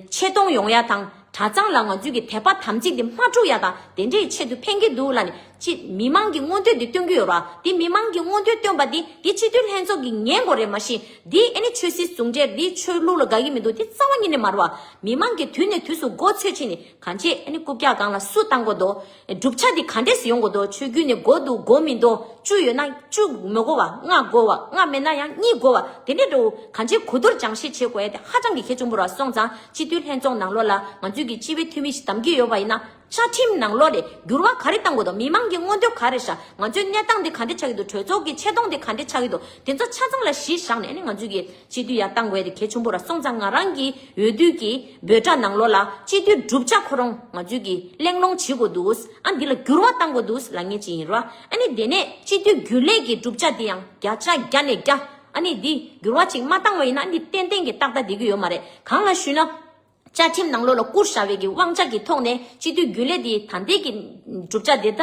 ཆེ་མཐོང་ཡོང་ཡ་དང་། གྲྭ་ཚང་ལ་ང་ཚོའི་གི་དད་པ་དམ་ཚིག་དེ་མ་འཁྲུག་ཡ་དང་དེ་འདྲའི་ཆེད་དུ་ཕན་གྱི་འདུག་ལབ་ནས་ཅི་མི་མང་གི་མངོན་འདོད་དེ་སྟོན་གྱི་ཡོད་ར། དེ་མི་མང་གི་མངོན་འདོད་སྟོན་པ་དེ་དེ་སྤྱི་འཐུས་ལྷན་ཚོགས་ཀྱི་ངན་དགོས་རེད། མ་གཞི་དེ་ཨ་ནི་ཆོས་སྲིད་ཟུང་འབྲེལ། དེ་ཆོས་ལུགས་ལ་དགའ་གི་མི་འདུག། དེ་རྩ་བ་ཉིད་ནས་མ་རེད་བ། མི་མང་གི་དུས་ནས་དུས་སུ་མགོ་ཚོས་ཕྱིན་ནས་གང་བྱེད། ཨ་ནི་རྐུབ་བཀྱག་སྒང་ལ་སུ་བཏང་དགོས་འདུག། གྲུབ་ཆ་དེ་ག་འདྲས་སེ་ཡོང་དགོས་འདུག། ཆོས་བརྒྱུད་ནས་དགོས་འདུག་དགོས་མི་འདུག། བཅུ་ཡོད་ན་བཅུ་མི་དགོས་པ། ལྔ་དགོས་པ། ལྔ་མེད་ན་ཡང་གཉིས་དགོས་པ། དེ་འདྲས་འགྲོ་གང་བྱེད་གོ་བསྡུར་སྦྱང་བཤད་བྱེད་དགོས་ཡ་དེ་ཧ་ཅང་གི་གལ་ཆེན་པོ་ར། སོང་ཙང་སྤྱི་འཐུས་ལྷན་ཚོགས་ནང་ལོགས་ལ་ང་ཚོས་ཀྱི་སྤྱི་པའི་འཐུས་མི་ཞིག་བདམས་ཀྱི་ཡོད་པ་ཡིན་ན། བཅའ་ཁྲིམས་ནང་ལོགས་ལ་འགྱུར་བ་ག་རེ་གཏང་དགོས་འདུག། མི་མང་གི་མངོན་འདོད་ག་རེ་ཤག། ང་ཚོའི་གནས་སྟངས་འདི་ག་འདྲ་ཆགས་ཀྱི་འདུག། གྲོས་ཚོགས་ཀྱི་ཆེ་མཐོང་འདི་ག་འདྲ་ཆགས་ཀྱི་འདུག། དེ་ཚོ་ཆ་ཚང་ལ་གཞི་བཞག་ནས་ཨ་ནི་ང་ཚོས་ཀྱི་སྤྱི་འཐུས་ཡར་བཏང་དགོས་ཡ་དེ་གལ་ཆེན་པོ་ར། སོང་ཙང་ང་རང་གི་འོས་བསྡུ་གི་འབོད་སྒྲ་ནང་ལོགས་ལ་སྤྱི་འཐུས་གྲུབ་ཆ་ཁོ་རང་ང་ཚོས་ཀྱི་གླེང་སློང་བྱེད་དགོས་འདུག། ཨ་འདི་ལ་འགྱུར་བ་གཏང་དགོས་འདུག་ལབ་མཁན་ཅིག་ཡིན་ར། ཨ་ནི་དེ་ནས་སྤྱི་འཐུས་རྒྱུན་ལས་ཀྱི་གྲུབ་ཆ་དེ་ཡང་བརྒྱ་ཆ་བརྒྱ་ནས་བརྒྱ། ཨ་ནི་འདི་འགྱུར་བ་ཅིག་མ་བཏང་བ་ཡིན་ན་ཨ་ནི་ཏན་ཏན་གྱི་ཏག་ཏག་བསྡད་ཀྱི་ཡོད་མ་རེད། གང་ལ་ཞུས་ན། བཅའ་ཁྲིམས་ནང་ལོགས་ལ་བསྐུར་བཞག་པའི་གི་དབང་ཆ་གི་ཐོག་ནས་སྤྱི་འཐུས་རྒྱུན་ལས་དེ་ད་ལྟའི་གི་གྲུབ་ཆ་དེ་ད་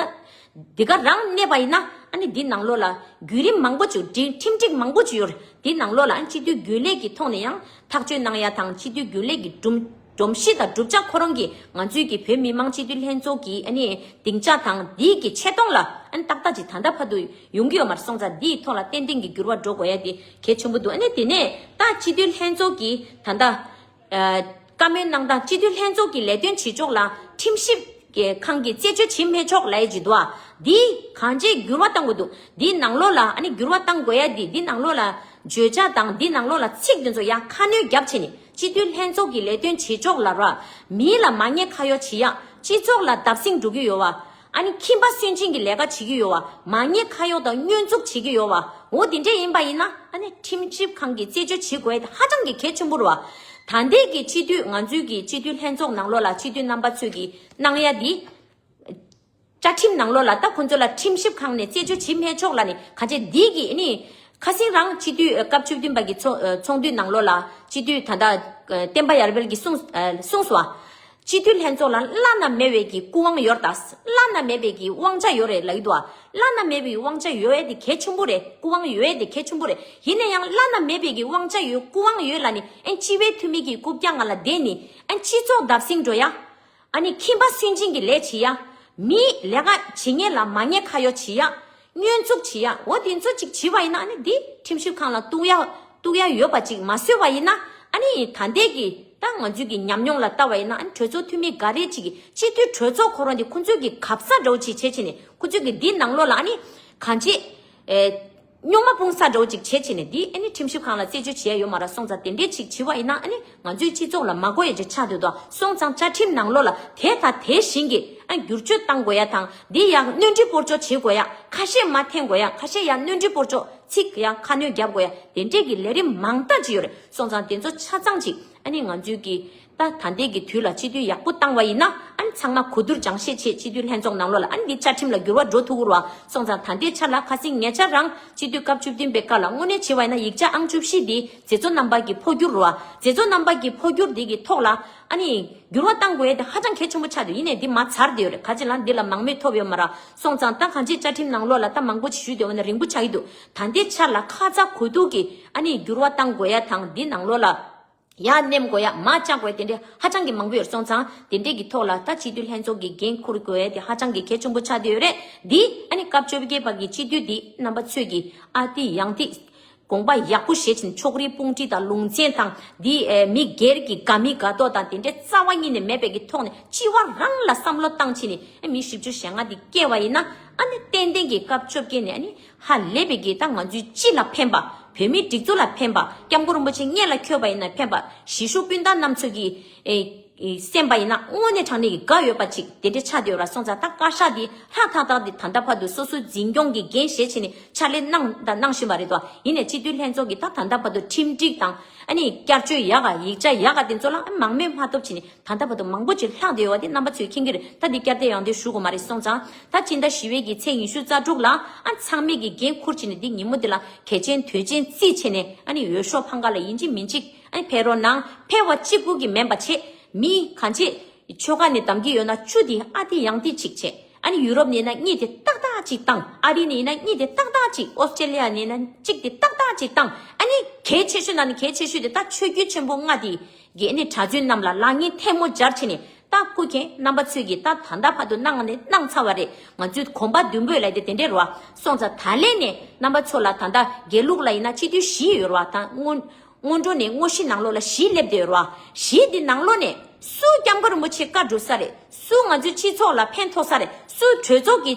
འདི་ག་རང་གནས་པ་ཡིན་ན། ཨ་ནི་འདི་ནང་ལོགས་ལ་བརྒྱུད་རིམ་མང་པོ་ཅིག་ཁྲིམས་སྒྲིག་མང་པོ་ཅིག་ཡོད་རེད། འདི་ནང་ལོགས་ལ་ཨ་ནི་སྤྱི་འཐུས་རྒྱུན་ལས་ཀྱི་ཐོག་ནས་ཡང་ཐག་གཅོད་གནང་ཡ་དང་། སྤྱི་འཐུས་རྒྱུན་ལས་ཀྱི་གྲུབ་ སྒྲོམ་གཞི་དང་གྲུབ་ཆ་ཁོ་རང་གིས་ང་ཚོའི་གི་བོད་མི་མང་སྤྱི་འཐུས་ལྷན་ཚོགས་ཀྱི་ཨ་ནི་སྡིངས་ཆ་དང་འདིའི་གི་ཆེ་མཐོང་ལ་ཨ་ནི་ཏག་ཏག་ཅིག་ད་ལྟ་བར་དུ་ཡོང་གི་ཡོད་མ་རེད། སོང་ཙང་འདིའི་ཐོག་ལ་ཏན་ཏན་གྱི་འགྱུར་བ་འགྲོ་དགོས་ཡ་དེ་གལ་ཆེན་པོ་འདུག་ཨ་ནི་དེ་ནས་ད་སྤྱི་འཐུས་ལྷན་ཚོགས་ཀྱི་ད་ལྟ་ཨ་བཀའ་མོལ་གནང་སྟངས། སྤྱི་འཐུས་ལྷན་ཚོགས་ཀྱི་ལས་དོན་བྱེད་ཕྱོགས་ལ་ཁྲིམས་ཞིབ་ཀྱི་ཁང་གིས་རྩད་གཅོད་བྱེད་མི་ཆོག་ལབ་ཡ་ཅིག་འདུག་ཨ། འདི་གང་ཅིའི་འགྱུར་བ་གཏང་དགོས་འདུག་འདི་ནང་ལོགས་ལ་ཨ་ནི་འགྱུར་བ་གཏང་དགོས་ཡ་འདི་འདི་ནང་ལོགས་ལ་བརྗོད་བྱ་དང་འདི་ནང་ལོགས་ལ་ཚིག་འདི་ཚོ་ཡང་ཁ་སྣོན་བརྒྱབ་བྱས་ནས་སྤྱི་འཐུས་ལྷན་ཚོགས་ཀྱི་ལས་དོན་བྱེད་ཕྱོགས་ལ་ར་མི་ལ་མ་ཉེས་ཁ་གཡོག་བྱེད་ཡ། སྤྱི་ཚོགས་ལ་བརྡབ་གསིག་འགྲོ་གི་ཡོད་བ། ཨ་ནི་ཁྱིམ་པ་སུན་འབྱིན་གྱི་ལས་ཀ་བྱེད་ཀྱི་ཡོད་བ། མ་ཉེས་ཁ་གཡོག་དང་བསྙོན་འཛུགས་བྱེད་ཀྱི་ཡོད་བ། འོ་དེ་འདྲས་ཡིན་པ་ཡིན་ན་ཨ་ནི་ཁྲིམས་ཞིབ་ཁང་གིས་རྩད་གཅོད་བྱེད་དགོས་ཡ་དེ་ཧ་ཅང་གི་གལ་ཆེན་པོ་རེད་བ། ད་ལྟའི་གི་སྤྱི་འཐུས་ང་ཚོའི་གི་སྤྱི་འཐུས་ལྷན་ཚོགས་ནང་ལོགས་ལ་སྤྱི་འཐུས་རྣམ་པ་ཚོས་གི་གནང་ཡ་འདི། བཅའ་ཁྲིམས་ནང་ལོགས་ལ་ད་ཁོ་ཚོ་ལ་ཁྲིམས་ཞིབ་ཁང་ནས་རྩད་གཅོད་བྱེད་མི་ཆོག་ལབ་ནས་ག་ཅེ་འདི་གི་ཨ་ནི་ཁ་སང་རང་སྤྱི་འཐུས་སྐབས་བཅུ་བདུན་པ་གི་ཚོགས་ཚོགས་འདུའི་ནང་ལོགས་ལ་སྤྱི་འཐུས་ད་ལྟ་བསྟན་པ་ཡར་འཕེལ་གྱིས་གསུངས་གསུངས་སོང་བ། སྤྱི་འཐུས་ལྷན་ཚོགས་ལ་བླ་ན་མེད་པའི་གི་སྐུ་དབང་ཡོད་རེད་ད། བླ་ན་མེད་པའི་གི་དབང་ཆ་ཡོད་རེད་ལབ་ཀྱི་འདུག་བ། བླ་ན་མེད་པའི་དབང་ཆ་ཡོད་ཡས་དེ་གལ་ཆེན་པོ་རེད། སྐུ་དབང་ཡོད་ཡས་དེ་གལ་ཆེན་པོ་རེད། ཡིན་ན་ཡང་བླ་ན་མེད་པའི་གི་དབང་ཆ་ཡོད་སྐུ་དབང་ཡོད་ལབ་ནས་ཨན་སྤྱི་བའི་འཐུས་མི་གི་རྐུབ་བཀྱག་ང་ལ་བསྡད་ནས་ཨན་སྤྱི་ཚོགས་བརྡབ་གསིག་འགྲོ་ཡ། ཨ་ནི་ཁྱིམ་པ་སུན་འབྱིན་གྱི་ལས་བྱེད་ཡ། མི་ལས་ཀ་བྱེད་མཁན་ལ་མ་ཉེས་ཁ་གཡོག་བྱེད་ཡ། བསྙོན་འཛུགས་བྱེད་ཡ། འོ་དེ་ཚོ་ཅིག་བྱེད་པ་ཡིན་ན་ཨ་ནི་འདི་ཁྲིམས་ཞིབ་ཁང་ལ་གཏུག་ཡ་གཏུག་ཡ་ཡོད་པ་ཅིག་མ་བཟོས་པ་ཡིན་ན་ཨ་ནི་ད་ལྟའི་གི་ད་ང་ཚོའི་གི་ཉམས་མྱོང་ལ་ལྟ་བ་ཡིན་ན་ཨ་ནི་གྲོས་ཚོགས་འཐུས་མི་འགའ་རེ་ཅིག་གི་སྤྱི་འཐུས་གྲོས་ཚོགས་ཁོ་རང་དེ་ཁོ་ཚོའི་གི་གབ་ས་འདྲ་བོ་ཅིག་བྱེད་བྱེད་ནས་ཁོ་ཚོའི་གི་འདི་ནང་ལོགས་ལ་ཨ་ནི་གང་ཅི། ཨེ། སྨྱོན་མ་སྤུངས་ས་འདྲ་བོ་ཅིག་བྱེད་བྱེད་ནས་འདི་ཨ་ནི་ཁྲིམས་ཞིབ་ཁང་ལ་རྩད་གཅོད་བྱེད་ཡ་ཡོད་མ་རེད། སོང་ཙང་དེ་འདྲས་ཅིག་བྱེད་པ་ཡིན་ན་ཨ་ནི་ང་ཚོའི་སྤྱི་ཚོགས་ལ་མ་དགོས་ཡ་ཅིག་ཆགས་སྡོད་དོ། སོང་ཙང་བཅའ་ཁྲིམས་ནང་ལོགས་ལ་དེ་དང་དེ་བཞིན་གྱི་ཨ་བསྒྱུར་བཅོས་གཏང་དགོས་ཡ་དང་འདི་ཡང་སྣོན་འཕྲི་སྤོར་གཅོག་བྱེད་དགོས་ཡ། ཁ་ཤས་མ་འཐེན་དགོས་ཡ། ཁ་ཤས་ཡང་སྣོན་འཕྲི་སྤོར་གཅོག་ཚིག་ཡང་ཁ་སྣོན་རྒྱབ་དགོས་ཡ། དེ་འདྲས་ཀྱི་ལས་རིམ་མང་དག་ཅིག་ཡོད་རེད། སོང་ཙང་དེ་ཚོ་ཆ་ཚང་ཅིག་ཨ་ནི་ང་ཚོའི་གི་ད་ད་ལྟའི་གི་དུས་ལ་སྤྱི་འཐུས་ཡག་པོ་བཏང་བ་ཡིན་ན་ཨ་ནི་ཚང་མ་གོ་བསྡུར་སྦྱང་བཤད་བྱེད། སྤྱི་འཐུས་ལྷན་ཚོགས་ནང་ལོགས་ལ་ཨ་ནི་འདི་བཅའ་ཁྲིམས་ལ་འགྱུར་བ་འགྲོ་ཐུབ་ཀྱི་རེད་བ། སོང་ཙང་ད་ལྟའི་ཆ་ལ་ཁ་སང་ཉེ་ཆར་རང་སྤྱི་འཐུས་སྐབས་བཅུ་བདུན་པའི་སྐབས་ལ་དངོས་གནས་བྱས་པ་ཡིན་ན་ཡིག་ཆ་ཨང་བཅུ་བཞི་འདི་མཛད་གཙོ་རྣམ་པ་གི་འཕོ་འགྱུར་རེད་བ། མཛད་གཙོ་རྣམ་པ་གི་འཕོ་འགྱུར་འདི་གི་ཐོག་ལ་ཨ་ནི་འགྱུར་བ་གཏང་དགོས་ཡ་དེ་ཧ་ཅང་གལ་ཆེན་པོ་ཆགས་འདུག་ཡིན་ནའི་འདི་མ་ཚར་བསྡད་ཡོད་རེད། ག་ཅི་ལ་འདི་ལ་མང་མོས་ཐོབ་ཡོད་མ་རེད། སོང་ཙང་ད་གང་ཅི་བཅའ་ཁྲིམས་ནང་ལོགས་ལ་ད་མང་པོ་ཅིག་ཞུས་བསྡད་ཡོད་ན་རིང་པོ་ཆགས་ཀྱི་འདུག་ད་ལྟའི་ཆ་ལ་ཁ་ཚ་དགོས་གཏུགས་ཀྱི་ཨ་ནི་འགྱུར་བ་གཏང་དགོས་ཡ་དང་འདི་ནང་ལོགས་ལ། ཡར་ནེམ་དགོས་ཡ་མར་བཅག་དགོས་ཡ་དེ་འདྲས་ཧ་ཅང་གི་མང་པོ་ཡོད་སོང་ཙང་དེ་འདྲས་ཀྱི་ཐོག་ལ་ད་སྤྱི་འཐུས་ལྷན་ཚོགས་ཀྱི་འགན་འཁུར་དགོས་ཡ་དེ་ཧ་ཅང་གི་གལ་ཆེན་པོ་ཆགས་བསྡད་ཡོད་རེད། འདི་ཨ་ནི་སྐབས་བཅོ་བརྒྱད་པ་གི་སྤྱི་འཐུས་འདི་རྣམ་པ་ཚོས་ཀྱི་ཨ་ཏི་ཡང་ཏི་དགོངས་པ་ཡག་པོ་བཞེས་ཕྱིན་ཕྱོགས་རིས་དཔུང་སྒྲིག་དང་ལུང་ཚན་དང་འདི་ཨེ་མི་སྒེར་གྱི་དགའ་མི་དགའ་མདོག་དང་དེ་འདྲས་རྩ་བ་ཉིད་ནས་མེད་པའི་གི་ཐོག་ནས་སྤྱི་བ་རང་ལ་བསམ་བློ་བཏང་ཕྱིན་ནས་ཨ་མི་བཞི་བཅུ་ཞེ་ལྔ་འདི་སྐྱེལ་བ་ཡིན་ན་ཨ་ནི་ཏན་ཏན་གྱི་སྐབས་བཅོ་བརྒྱད་ནས་ཨ་ནི། ཧ་ལས་པའི་གི་ད་ང་ཚོའི་སྤྱི་ལ་ཕན་པ། བོད་མིའི་སྒྲིག་འཛུགས་ལ་ཕན་པ། སྐྱབས་མགོན་རིན་པོ་ཆེ་སྔོན་ལ་འཁྱོལ་བ་ཡིན་ན་ཕན་པ། གཞིས་བཞུགས་སྤུན་ཟླ་རྣམ་ཚོ་གི་ཨེ་ཨེ་གསན་པ་ཡིན་ན་དངོས་གནས་དྲང་གནས་ཀྱི་དགའ་ཡོད་པ་ཅིག་དེ་འདྲ་ཆགས་བསྡད་ཡོད་ར། སོང་ཙང་ད་བཀའ་ཤག་འདི་ལྷག་ཐག་ཐག་འདི་ད་ལྟ་བར་དུ་སོ་སོའི་འཛིན་སྐྱོང་གི་འགན་བཞེས་བྱས་ནས་ཕྱག་ལས་གནང་དང་གནང་བཞིན་པ་རེད་དོ། ཡིན་ནའི་སྤྱི་འཐུས་ལྷན་ཚོགས་ཀྱིས་ད་ད་ལྟ་བར་དུ་ཁྲིམས་སྒྲིག་དང་ཨ་ནི་བསྐྱར་བཅོས་ཡག་ག་ཡིག་ཆ་ཡག་ག་དེ་ཚོ་ལ་མང་མོས་མ་ཐོབ་བྱས་ནས། ད་ལྟ་བར་དུ་མང་པོ་ཅིག་ལྷག་བསྡད་ཡོད་པ་དེ་རྣམ་པ་ཚོས་མཁྱེན་གྱི་རེད། ད་འདི་བསྐྱར་ཟློས་ཡང་ཟློས་ཞུ་དགོས་མ་རེད། སོང་ཙང་ད་སྤྱི་ཟླ་བཞི་པའི་གི་ཚེས་ཉི་ཤུ་རྩ་དྲུག་ལ་ཨ་ཚང་མས་ཀྱི་འགན་འཁུར་བྱས་ནས་འདི་ཉིན་མོ་འདི་ལ་གལ་ཆེན་དོན་ཆེན་བརྩིས་བྱས་ནས་ཨ་ནི་འོས་ཤོག་འཕང་ཁ་ལ་ཡིན་གཅིག་མིན་གཅིག་ཨ་ནི་ཕེབས་རོགས་གནང་། ཕེབས་པ་གཅིག་པུ་གི་མིན་པ་བྱས་མི་གང་ཆེ་ཆོལ་ཁ་ནས་བདམས་ཀྱི་ཡོད་ན་བཅུ་དེ་ཨ་ཏི་ཡང་ཏི་གཅིག་བྱས། ཨ་ནི་ཡུ་རོབ་ནས་ན་གཉིས་དེ་ཏག་ཏག་གཅིག་བཏང་། ཨ་རི་ནས་ན་གཉིས་དེ་ཏག་ཏག་གཅིག་ཨོ་སི་ཀྲེ་ལི་ཡ་ནས་ན་གཅིག་དེ་ཏག་ཏག་གཅིག་བཏང་། ཨ་ནི་གལ་ཆེ་ཤོས་ནང་ནས་གལ་ཆེ་ཤོས་དེ་ད་ཆོས་བརྒྱུད་ཆེན་པོ་ལྔ་དེ། གི་ཨ་ནི་གྲྭ་བཙུན་རྣམས་ལ་ལག་གཉིས་ཐལ་མོ་སྦྱར་བྱས་ནས་ད་སྐུ་མཁྱེན་རྣམ་པ་ཚོས་ཀྱིས་ད་ད་ལྟ་བར་དུ་གནང་ནས་གནང་ཚར་བ་རེད། ང་ཚོའི་གོམ་པ་མདུན་སྤོས་ལ་དེ་དེ་འདྲས་རེད་བ། སོང་ཙང་ད་ལན་ནས་རྣམ་པ་ཚོ་ལ་ད་ལྟ་དགེ་ལུགས་ལ་ཡིན་ན་སྤྱི་འཐུས་བཞི་ཡོད་རེད་བ། ད་སྔོན་སྔོན་འགྲོ་ནས་དངོས་གཞི་ནང་ལོགས་ལ་བཞི་སླེབས་བསྡད་ཡོད་རེད་བ། བཞི་འདི་ནང་ལོགས་ནས་སུ་སྐྱབས་མགོན་རིན་པོ་ཆེ་བཀའ་སྒྲུབ་ས་རེད། སུ་ང་ཚོའི་སྤྱི་ཚོགས་ལ་ཕན་ཐོགས་ས་རེད། སུ་གྲོས་ཚོགས་ཀྱི་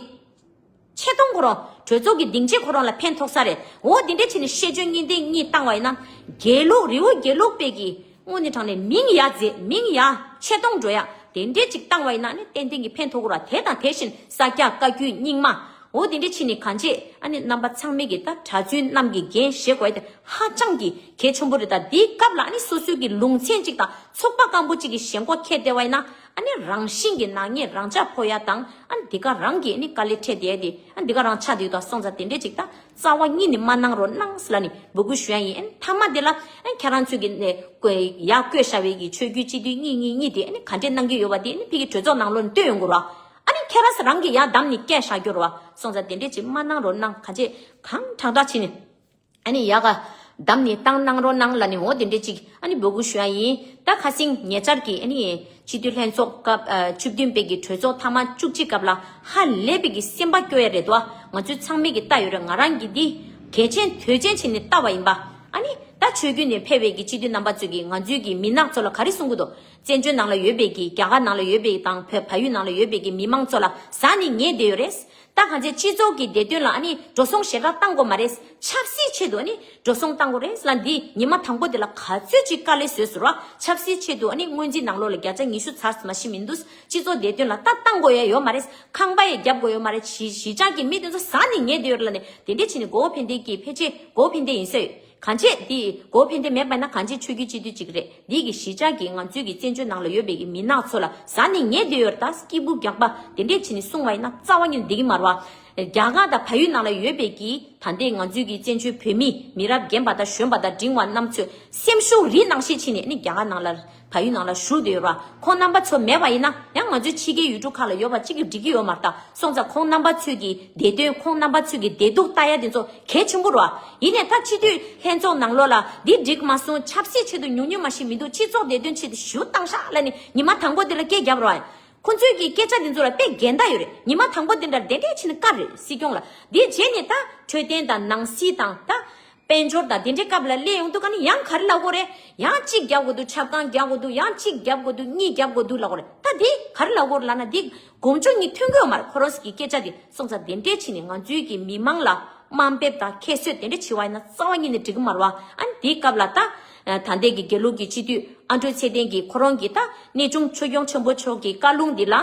ཆེ་མཐོང་ཁོ་རང་གྲོས་ཚོགས་ཀྱི་སྡིངས་ཆ་ཁོ་རང་ལ་ཕན་ཐོགས་ས་རེད། འོ་འདི་འདྲ་བྱས་ནས་ཤེས་འཇོན་གཉིས་ལྡན་གཉིས་བཏང་བ་ཡིན་ན་དགེ་ལུགས་རི་བོ་དགེ་ལུགས་པའི་གི་དངོས་གནས་དྲང་གནས་མིང་ཡ་མཛེས་མིང་ཡ་ཆེ་མཐོང་འགྲོ་ཡ་དེ་འདྲས་ཅིག་བཏང་བ་ཡིན་ན་ནི་ཏན་ཏན་གྱི་ཕན་ཐོགས་ཀྱི་རེད། དེ་དང་དེ་བཞིན་ས་སྐྱ་བཀའ་བརྒྱུད་རྙིང་མ་འོ་དེ་འདྲས་བྱས་ནས་གང་བྱེད་ཨ་ནི་རྣམ་པ་ཚང་མས་གི་ད་གྲྭ་བཙུན་རྣམས་ཀྱི་འགན་བཞེས་དགོས་ཡ་དེ་ཧ་ཅང་གི་གལ་ཆེན་པོ་རེད། ད་འདིའི་སྐབས་ལ་ཨ་ནི་སོ་སོའི་གི་ལུང་ཚན་ཅིག་དང་ཚོགས་པ་སྐམ་པོ་ཅིག་གི་ཞེན་ཁོག་ཁྱེར་བསྡད་པ་ཡིན་ན། ཨ་ནི་རང་བཞིན་གྱི་ནག་ཉེས་རང་འཇགས་ཕོག་ཡ་དང་ཨ་ནི་འདི་ག་རང་གི་ཨ་ནི་དཀའ་ལས་འཕྲད་བསྡད་ཡ་དེ་ཨ་ནི་འདི་ག་རང་ཆགས་བསྡད་ཡོད་ད། སོང་ཙང་དེ་འདྲས་ཅིག་ད་རྩ་བ་ཉིད་ནས་མ་གནང་རོགས་གནང་ཟེར་ལ་ནི་འབོད་སྐུལ་ཞུ་ཡ་ཡིན། ཨ་ནི་མཐའ་མ་དེ་ལ་ཨ་ནི་ཁྱེད་རང་ཚོས་ཀྱི་ནས་བཀོད་ཡ་བཀོད་བཞག་པའི་གི་ཆོས་བརྒྱུད་སྤྱི་འཐུས་གཉིས་གཉིས་གཉིས་དེ་ཨ་ནི་ག་འདྲས་གནང་གི་ཡོད་པ་དེ་ཨ་ནི་ཕ་གི་གྲོས་ཚོགས་ནང་ལོགས་ནས་སྟོན་ཡོང་དགོས་ར། ཨ་ནི་ཁྱེད་རང་ཚོ་རང་གི་ཡ་བདམས་ནས་བསྐྱལ་བཞག་རྒྱུ་ར་བ། སོང་ཙང་དེ་འདྲས་ཅིག་མ་གནང་རོགས་གནང་། ག་འདྲས་གང་དྲག་དྲག་བྱས་ནས། ཨ་ནི་ཡ་ག་ བདམས་ནས་བཏང་གནང་རོགས་གནང་ལབ་ནས་འོ་དེ་འདྲས་ཅིག་ཨ་ནི་འབོད་སྐུལ་ཞུ་ཡ་ཡིན། ད་ཁ་སང་ཉེ་ཆར་གྱི་ཨ་ནི་སྤྱི་འཐུས་ལྷན་ཚོགས་སྐབས་ཨ་བཅུ་བདུན་པའི་གི་གྲོས་ཚོགས་ཐེངས་མ་བཅུ་གཅིག་སྐབས་ལ་ཧ་ལས་པའི་གི་སེམས་པ་སྐྱོ་ཡ་རེད་དོ། ང་ཚོས་ཚང་མས་གི་ལྟ་ཡོད་རེད། ང་རང་གི་འདི་གལ་ཆེན་དོན་ཆེན་བྱས་ནས་ལྟ་བ་ཡིན་པ། ཨ་ནི་ད་ཆོས་བརྒྱུད་ནས་ཕེབས་པའི་གི་སྤྱི་འཐུས་རྣམ་པ་ཚོས་གི་ང་ཚོའི་གི་མི་ནག་ཚོ་ལ་ག་རེ་གསུང་གི་འདུག་བཙན་བྱོལ་ནང་ལ་ཡོད་པའི་གི་རྒྱ་གར་ནང་ལ་ཡོད་པའི་དང་བོད་བལ་ཡུལ་ནང་ལ་ཡོད་པའི་གི་མི་མང་ཚོ་ལ་ཟ་ནས་ཉལ་བསྡད་ཡོད་རེད། ད་གང་ཚེ་སྤྱི་ཚོགས་ཀྱི་བདེ་དོན་ལ་ཨ་ནི་འགྲོ་སོང་ཞེ་དྲག་བཏང་དགོས་མ་རེད། ཆབ་སྲིད་ཆེད་དུ་ཨ་ནི་འགྲོ་སོང་བཏང་དགོས་རེད་ལ། འདི་ཉི་མ་དང་པོ་དེ་ལ་ག་ཚོད་ཅིག་དཀའ་ལས་བཟོས་ཟེར་བ། ཆབ་སྲིད་ཆེད་དུ་ཨ་ནི་སྔོན་རྩིས་ནང་ལོགས་ལ་བརྒྱ་ཆ་ཉི་ཤུ་ཚར་མ་ཤི་མི་འདུག་སྤྱི་ཚོགས་བདེ་དོན་ལ་ད་བཏང་དགོས་ཡ་ཡོད་མ་རེད། ཁང་པ་ཡ་རྒྱབ་དགོས་ཡོད་མ་རེད། གཞིས་གཞིས་ཆགས་ཀྱི་མི་དེ་ཚོ་ཟ་ནས་ཉལ་བསྡད་ཡོད་རེད་ལ་ནི་དེ་འདྲས་བྱས་ནས་གོ་བོ་ཕན་བདེ་གི་ཕལ་ཆེར་གོ་བོ་ཕན་བདེ་ཡིན་ས་ཡོད། གང་བྱས་དེ་གོ་བོ་ཕན་བདེ་མེད་པ་ན་གང་བྱས་ཆོས་བརྒྱུད་སྤྱི་འཐུས་གཅིག་རེད། འདི་གི་གཞིས་ཆགས་ཀྱི་ང་ཚོའི་གི་བཙན་བྱོལ་ནང་ལ་ཡོད་པའི་གི་མི་ནག་ཚོ་ལ་ཟ་ནས་ཉལ་བསྡད་ཡོད་རེད། ད་སྐྱིད་པོ་རྒྱག་པ་དེ་འདྲས་བྱས་ནས་གསུང་བ་ཡིན་ན་རྩ་བ་ཉིད་ནས་བསྡད་ཀྱི་མ་རེད་བ། རྒྱ་གར་དང་བལ་ཡུལ་ནང་ལ་ཡོད་པའི་གི་ད་ལྟའི་ང་ཚོའི་གི་བཙན་བྱོལ་བོད་མི་མི་རབས་རྒན་པ་དང་གཞོན་པ་དང་འབྲིང་བ་རྣམ་ཚོས་སེམས་ཤུགས་རི་ནང་བཞིན་བྱས་ནས་ནི་རྒྱ་གར་ནང་ལ་བལ་ཡུལ་ནང་ལ་བཞུགས་བསྡད་ཡོད་རེད་བ། ཁོང་རྣམ་པ་ཚོ་མེད་པ་ཡིན་ན་ཡང་ང་ཚོའི་ཕྱི་རྒྱལ་ཡུལ་གྲུ་ཁག་ལ་ཡོད་པ་གཅིག་གིས་འགྲིག་གི་ཡོད་མ་རེད། ད་སོང་ཙང་ཁོང་རྣམ་པ་ཚོའི་གི་བདེ་དོན་ཁོང་རྣམ་པ་ཚོའི་གི་བདེ་སྡུག་ལྟ་ཡ་དེ་ཚོ་གལ་ཆེན་པོ་རེད་བ། ཡིན་ནའི་ད་སྤྱི་འཐུས་ལྷན་ཚོགས་ནང་ལོགས་ལ་འདི་འགྲིག་མ་སོང་། ཆབ་སྲིད་ཆེད་དུ་ཉུང་ཉུང་མ་ཞིག་མི་འདུག་སྤྱི་ཚོགས་བདེ་དོན་ཆེད་དུ་ཞུ་བཏང་ཤག་ལབ་ནས་ཉི་མ་དང་པོ་དེ་ལ་སྐད་རྒྱབ་རོགས། ཁོ་ཚོའི་གི་སྐད་ཆ་དེ་ཚོ་ལ་དཔེ་འགལ་ཟླ་ཡོད་རེད། ཉི་མ་དང་པོ་དེ་འདྲ་དེ་འདྲས་བྱས་ནས་བཀའ་རེད་སྲིད་སྐྱོང་ལ། དེ་རྗེས་ནས་ད་འཕྲོད་བསྟེན་དང་ནང་སྲིད་དང་ད་དཔལ་འབྱོར་དང་དེ་འདྲའི་སྐབས་ལ་སླེབས་ཡོང་དུས་ཀ་ནི་ཡང་ག་རེ་ལབ་དགོས་རེད། ཡང་གཅིག་རྒྱབ་དགོས་འདུག་ཆབ་ཁང་རྒྱག་དགོས་འདུག་ཡང་གཅིག་རྒྱབ་དགོས་འདུག་གཉིས་རྒྱབ་དགོས་འདུག་ལབ་དགོས་རེད། ད་དེ་ག་རེ་ལབ་དགོས་རེད་ལབ་ན་དེ་དགོངས་འཇོག་གཉིས་ཐོན་གི་ཡོད་མ་རེད། ཁོ་རང་ཚོ་གི་སྐད་ཆ་དེ། སོང་ཙང་དེ་འདྲས་བྱས་ནས་ང་ཚོའི་གི་མི་མང་ལ་དམའ་འབེབས་དང་ཁྱད་གསོད་དེ་འདྲས་བྱེད་པ་ཡིན་ན་རྩ་བ་ཉིད་ནས་འགྲིག་གི་མ་རེད་བ། ཨ་ནི་དེའི་སྐབས་ལ་ད་ད་ལྟའི་གི་དགེ་ལུགས་ཀྱི་སྤྱི་འཐུས་ཨ་འབྲུག་ཚེ་བརྟན་གྱིས་ཁོ་རང་གི་ད་གནས་ཆུང་ཆོས་སྐྱོང་ཆེན་པོ་མཆོག་གི་བཀའ་ལུང་འདི་ལ་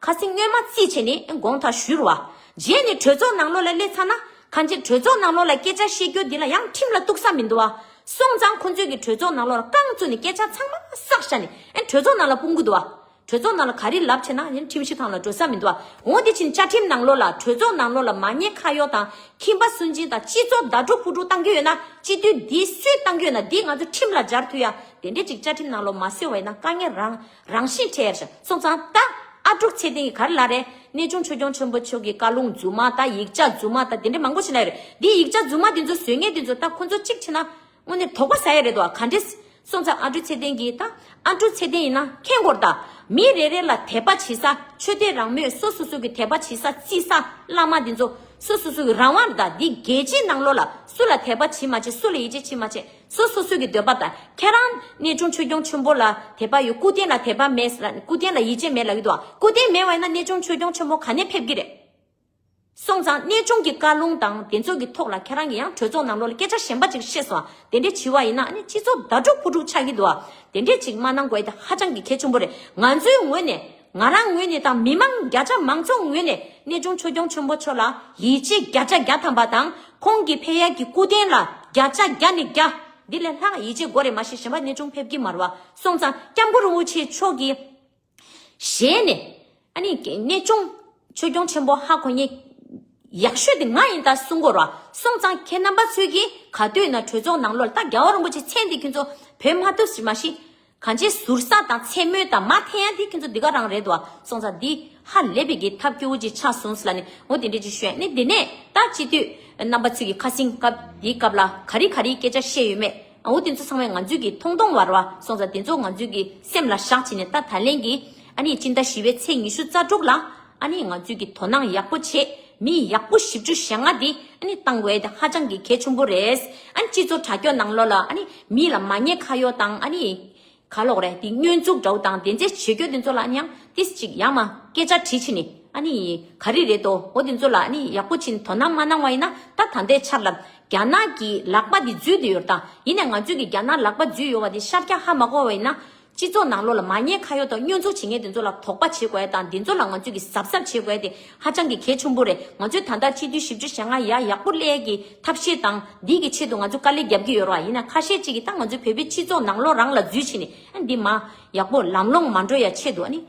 ཁ་སང་སྔོན་མ་རྩིས་བྱས་ནས་དགོངས་དག་ཞུས་རེད་བ། རྗེས་ནས་གྲོས་ཚོགས་ནང་ལོགས་ལ་སླེབས་ཚར་ན་གང་ཅི་གྲོས་ཚོགས་ནང་ལོགས་ལ་སྐད་ཆ་བཤད་རྒྱུ་འདི་ལ་ཡང་ཁྲིམས་ལ་གཏུགས་ས་མི་འདུག་བ། སོང་ཙང་ཁོ་ཚོས་ཀྱི་གྲོས་ཚོགས་ནང་ལོགས་ལ་རྐང་བཙུགས་ནས་སྐད་ཆ་ཚང་མ་བསགས་བཞག་ནས་ཨེ་གྲོས་ཚོགས་ནང་ལ་སྤུངས་ཀྱི་འདུག་བ། གྲོས་ཚོགས་ནང་ལ་ག་རེ་ལབ་བྱས་ན་ཡང་ཁྲིམས་གཞི་སྒང་ལ་འགྲོ་ས་མི་འདུག་བ། འོ་དེ་ཕྱིན་བཅའ་ཁྲིམས་ནང་ལོགས་ལ་གྲོས་ཚོགས་ནང་ལོགས་ལ་མ་ཉེས་ཁ་གཡོག་དང་ཁྱིམ་པ་སུན་འབྱིན་དང་སྤྱི་ཚོགས་ཟླ་དཀྲུག་ཕུ་དཀྲུག་བཏང་གི་ཡོད་ན་སྤྱི་འཐུས་འདི་སུས་བཏང་གི་ཡོད་ན་འདི་ང་ཚོ་ཁྲིམས་ལ་སྦྱར་ཐུབ་ཡ་དེ་འདྲས་ཅིག་བཅའ་ཁྲིམས་ནང་ལོགས་མ་གསལ་བ་ཡིན་ན་དཀའ་ངལ་རང་རང་བཞིན་འཕྲད་ཡ་རེད། སོང་ཙང་ད་ཨ་འབྲུག་ཚེ་བརྟན་གྱིས་ག་རེ་ལབ་རེད། གནས་ཆུང་ཆོས་སྐྱོང་ཆེན་པོ་མཆོག་གི་བཀའ་ལུང་རྫུན་མ་དང་ཡིག་ཆ་རྫུན་མ་དང་དེ་འདྲས་མང་པོ་ཞིག་ལབ་ཡོད་རེད། འདི་ཡིག་ཆ་རྫུན་མ་འདི་ཚོ་བཟོ་མཁན་འདི་ཚོ་ད་ཁོ་ཚོ་གཅིག་བྱས་ན། དངོས་གནས་དོགས་པ་ཟ་ཡ་རེད་དོ། ག་འདྲས་སོང་ཙང་ཨ་འབྲུག་ཚེ་བརྟན་གྱིས་ད་ཨ་འབྲུག་ཚེ་བརྟན་ཡིན་ན་མཁྱེན་དགོས་རེད་ད། མི་རེ་རེ་ལ་དད་པ་བྱེད་ས་ཆོས་དད་རང་མོས་སོ་སོ་སོ་གི་དད་པ་བྱེད་ས་བརྩི་ས་བླ་མ་འདི་ཚོ་སོ་སོ་སོ་གི་རང་དབང་རེད་ད། འདི་རྒྱལ་སྤྱིའི་ནང་ལོགས་ལ་སུ་ལ་དད་པ་བྱེད་མ་བྱེད་སུ་ལ་ཡིད་ཆེས་བྱེད་མ་བྱེད་སོ་སོ་སོ་གི་འདོད་པ་ད། ཁྱེད་རང་གནས་ཆུང་ཆོས་སྐྱོང་ཆེན་པོ་ལ་དད་པ་ཡོད། སྐུ་རྟེན་ལ་དད་པ་མེད་ལ་སྐུ་རྟེན་ལ་ཡིད་ཆེས་མེད་ལབ་ཀྱི་འདུག་ཨ། སྐུ་རྟེན་མེད་པ་ཡིན་ན་གནས་ཆུང་ཆོས་སྐྱོང་ཆེན་པོ་ག་ནས་ཕེབས་ཀྱི་རེད། སོང་ཙང་གནས་ཆུང་གི་བཀའ་ལུང་དང་དེ་ཚོ་གི་ཐོག་ལ་ཁྱེད་རང་གིས་ཡང་གྲོས་ཚོགས་ནང་ལོགས་ལ་སྐད་ཆ་གཞན་པ་ཅིག་བཤད་སོང་། དེ་འདྲས་བྱས་པ་ཡིན་ན་ཨ་ནི་སྤྱི་ཚོགས་ཟླ་དཀྲུག་ཕུ་དཀྲུག་ཆགས་ཀྱི་འདུག་ཨ། དེ་འདྲས་ཅིག་མ་གནང་དགོས་ཡ་དེ་ཧ་ཅང་གི་གལ་ཆེན་པོ་རེད། ང་ཚོའི་ངོས་ནས་ང་རང་ངོས་ནས་དང་མི་མང་བརྒྱ་ཆ་མང་ཚོགས་ངོས་ནས་གནས་ཆུང་ཆོས་སྐྱོང་ཆེན་པོ་མཆོག་ལ་ཡིད་ཆེས་བརྒྱ་ཆ་བརྒྱ་ཐམ་པ་དང་ཁོང་གི་ཕེབས་ཡ་གི་སྐུ་རྟེན་ལ་བརྒྱ་ཆ་བརྒྱ་ནས་བརྒྱ་འདི་ལས་ལྷག་ཡིད་ཆེས་དགོས་རེད། མ་གཞི་གཞན་པ་གནས་ཆུང་ཕེབས་ཀྱི་མ་རེད་བ། སོང་ཙང་སྐྱབས་མགོན་རིན་པོ་ཆེ་མཆོག་གི་ཞལ་ནས་ཨ་ནི་གནས་ཆུང་ཆོས་སྐྱོང་ཆེན་པོ་ཧ་གོ་མཁན་ཡག་ཤོས་དེ་ང་ཡིན་ད་གསུང་གི་ཡོད་རེད་བ། སོང་ཙང་ཁྱེད་རྣམ་པ་ཚོས་ཀྱིས་ག་དུས་ན་གྲོས་ཚོགས་ནང་ལོགས་ལ་ད་རྒྱལ་བ་རིན་པོ་ཆེ་མཚན་འདི་ཁྱོད་ཚོ་བོད་མ་ཐུབ་ཞིག་མ་ཤི་གང་ཅི་ཟུར་ཟ་དང་མཚན་སྨོད་དང་མ་འཐེན་ཡ་འདི་ཁྱོད་ཚོ་འདི་ག་རང་རེད་དོ། སོང་ཙང་འདི་ཧ་ལས་པའི་གི་ཐབས་སྐྱོ་བོ་ཅིག་ཆགས་སོང་ཟེར་ལ་ནི་འོ་དེ་འདྲས་ཅིག་ཞུ་ཡ་ནི། དེ་ནས་ད་སྤྱི་འཐུས་རྣམ་པ་ཚོས་ཀྱིས་ཁ་སང་སྐབས་འདིའི་སྐབས་ལ་ག་རེ་ག་རེ་སྐད་ཆ་བཤད་ཡོད་མེད། འོ་དེ་ཚོ་ཚང་མས་ང་ཚོས་ཀྱི་མཐོང་མཐོང་བར་བ་སོང་ཙང་དེ་ཚོ་ང་ཚོས་ཀྱི་སེམས་ལ་བཞག་བྱས་ནས་ད་ད་ལན་གྱི་ཨ་ནི་སྤྱི་ཟླ་བཞི་པའི་ཚེས་ཉི་ཤུ་རྩ་དྲུག་ལ་ཨ་ནི་ང་ཚོས་ཀྱི་དོ་སྣང་ཡག་པོ་བྱེད། མི་ཡག་པོ་བཞི་བཅུ་ཞེ་ལྔ་འདི་ཨ་ནི་བཏང་དགོས་ཡ་དེ་ཧ་ཅང་གི་གལ་ཆེན་པོ་རེད། ཨ་ནི་སྤྱི་ཚོགས་དྲ་རྒྱ་ནང་ལོགས་ལ་ཨ་ནི་མི་ལ་མ་ཉེས་ཁ་གཡོག་དང་ཨ་ནི་ག་ལོག་རེད་དེ་བསྙོན་འཛུགས་འདྲ་བོ་དང་དེ་ཚོ་བྱེད་རྒྱུ་དེ་ཚོ་ལ་ཨ་ནི་ཡང་ཏིས་ཅིག་ཡང་མ་སྐད་ཆ་དྲིས་བྱས་ནས་ཨ་ནི་ག་རེ་རེད་དོ། འོ་དེ་ཚོ་ལ་ཨ་ནི་ཡག་པོ་བྱས་ནས་དོ་སྣང་མ་གནང་བ་ཡིན་ན་ད་ད་ལྟའི་ཆར་ལ་རྒྱ་ནག་གི་ལག་པ་འདི་འཛུལ་བསྡད་ཡོད་དང་། ཡིན་ནའི་ང་ཚོས་ཀྱི་རྒྱ་ནག་ལག་པ་འཛུལ་ཡོད་པ་དེ་ཤར་རྒྱག་ཧ་མ་གོ་བ་ཡིན་ན། སྤྱི་ཚོགས་ནང་ལོགས་ལ་མ་ཉེས་ཁ་གཡོག་དང་བསྙོན་འཛུགས་བྱེད་མཁན་དེ་ཚོ་ལ་དོགས་པ་བྱེད་དགོས་ཡ་དང་དེ་ཚོ་ལ་ང་ཚོས་ཀྱི་གཟབ་གཟབ་བྱེད་དགོས་ཡ་དེ་ཧ་ཅང་གི་གལ་ཆེན་པོ་རེད། ང་ཚོས་ད་ལྟ་སྤྱི་འཐུས་བཞི་བཅུ་ཞེ་ལྔ་ཡ་ཡག་པོ་སླེབས་ཡ་གི་ཐབས་ཤེས་དང་འདི་གི་ཆེད་དུ་ང་ཚོས་དཀའ་ལས་རྒྱབ་ཀྱི་ཡོད་རེད་བ། ཡིན་ན་ཁ་ཤས་ཅིག་གིས་ད་ང་ཚོའི་བོད་པའི་སྤྱི་ཚོགས་ནང་ལོགས་རང་ལ་འཛུལ་ཕྱིན་ནས་ཨ་འདི་མ་ཡག་པོ་ལམ་ལྷོང་མ་འགྲོ་ཡ་ཆེད་དུ་ཨ་ནི་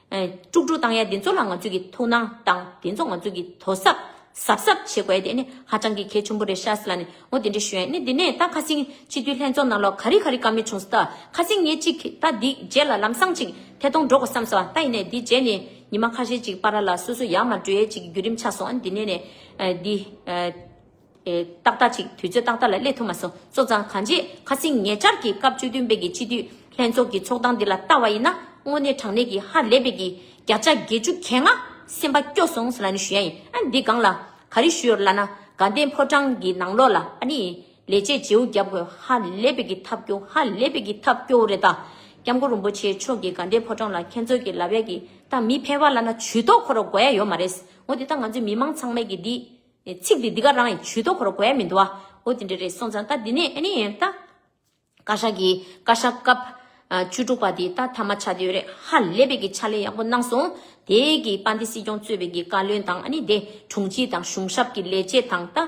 དཀྲུག་དཀྲུག་བཏང་ཡ་འདི་ཚོ་ལ་ང་ཚོས་ཀྱི་ཐུགས་སྣང་དང་འདི་ཚོ་ང་ཚོས་ཀྱི་དོ་གཟབ་གཟབ་གཟབ་བྱེད་དགོས་ཡ་དེ་ནི་ཧ་ཅང་གི་གལ་ཆེན་པོ་རེད་ཤག་ཟེར་ལབ་ནས་འོ་དེ་འདྲ་ཞུ་ཡ་ནི། འདི་ནས་ད་ཁ་སང་སྤྱི་འཐུས་ལྷན་ཚོགས་ནང་ལོགས་ག་རེ་ག་རེ་བཀའ་མོལ་བྱུང་སོང་། ད་ཁ་སང་ངས་ཅིག་ད་འདི་རྗེས་ལ་ལམ་སང་ཅིག་ཐད་གཏོང་འགྲོ་དགོས་བསམ་སོང་། ད་ཡིན་ནའི་འདི་རྗེས་ནས་ཉི་མ་ཁ་ཤས་ཅིག་བར་ལ་སོ་སོ་ཡར་མར་འགྲོ་ཡ་ཅིག་བརྒྱུད་རིམ་ཆགས་སོང་། ཨ་ནི་འདི་ནས་ནས་ཨ་འདི་ཨ་ ཏག་ཏག་ཅིག་དུས་ཚོད་ཏག་ཏག་ལ་སླེབས་ཐུབ་མ་སོང་། སོང་ཙང་གང་ཅི་ཁ་སང་ཉེ་ཆར་གྱི་སྐབས་བཅུ་བདུན་པའི་གི་སྤྱི་འཐུས་ལྷན་ཚོགས་ཀྱི་ཚོགས་སྟངས་འདི་ལ་ལྟ་བ་ཡིན་ན་དངོས་གནས་དྲང་གནས་ཀྱི་ཧ་ལས་པའི་གི་བརྒྱ་ཆ་བརྒྱད་ཅུ་གྱ་ལྔ་སེམས་པ་སྐྱོ་སོང་ཟེར་ལ་ནི་ཞུ་ཡ་ཡིན། ཨ་འདི་སྒང་ལ་ག་རེ་ཞུ་ཡོད་ལབ་ན། དགའ་ལྡན་ཕོ་བྲང་གི་ནང་ལོགས་ལ་ཨ་ནི་ལས་བྱེད་བརྗེ་པོ་རྒྱབ་དགོས། ཧ་ལས་པའི་གི་ཐབས་སྐྱོ། ཧ་ལས་པའི་གི་ཐབས་སྐྱོ་རེད་ད། སྐྱབས་མགོན་རིན་པོ་ཆེ་མཆོག་གི་དགའ་ལྡན་ཕོ་བྲང་ལ་ཁྱེད་ཚོ་གི་ལབ་ཡ་གི་ད་མི་ཕལ་པ་ལབ་ན་ཇུས་གཏོགས་ཁོ་ར་དགོས་ཡ་ཡོད་མ་རེད། འོ་དེ་ད་ང་ཚོའི་མི་མང་ཚང་མས་གི་འདི་ཚིག་འདི་འདི་ག་རང་ཡིན། ཇུས་གཏོགས་ཁོ་ར་དགོས་ཡ་མི་འདུག་ཨ། འོ་དེ་འདྲ་རེད། སོང་ཙང་ད་འདི་ནས་ཨ་ནི་ད། བཀའ་ཤག་གི་བཀའ་ཤག་སྐབས་ཨ་བཅུ་དྲུག་པ་དེ་ད་མཐའ་མ་ཆགས་བསྡད་ཡོད་རེད། ཧ་ལས་པའི་གི་ཕྱག་ལས་ཡག་པོ་གནང་སོང་། དེ་གི་དཔལ་ལྡན་སྲིད་སྐྱོང་གཙོས་པའི་གི་བཀའ་བློན་དང་ཨ་ནི་དེ་དྲུང་ཆེ་དང་གཞུང་ཞབས་ཀྱི་ལས་བྱེད་དང་ད་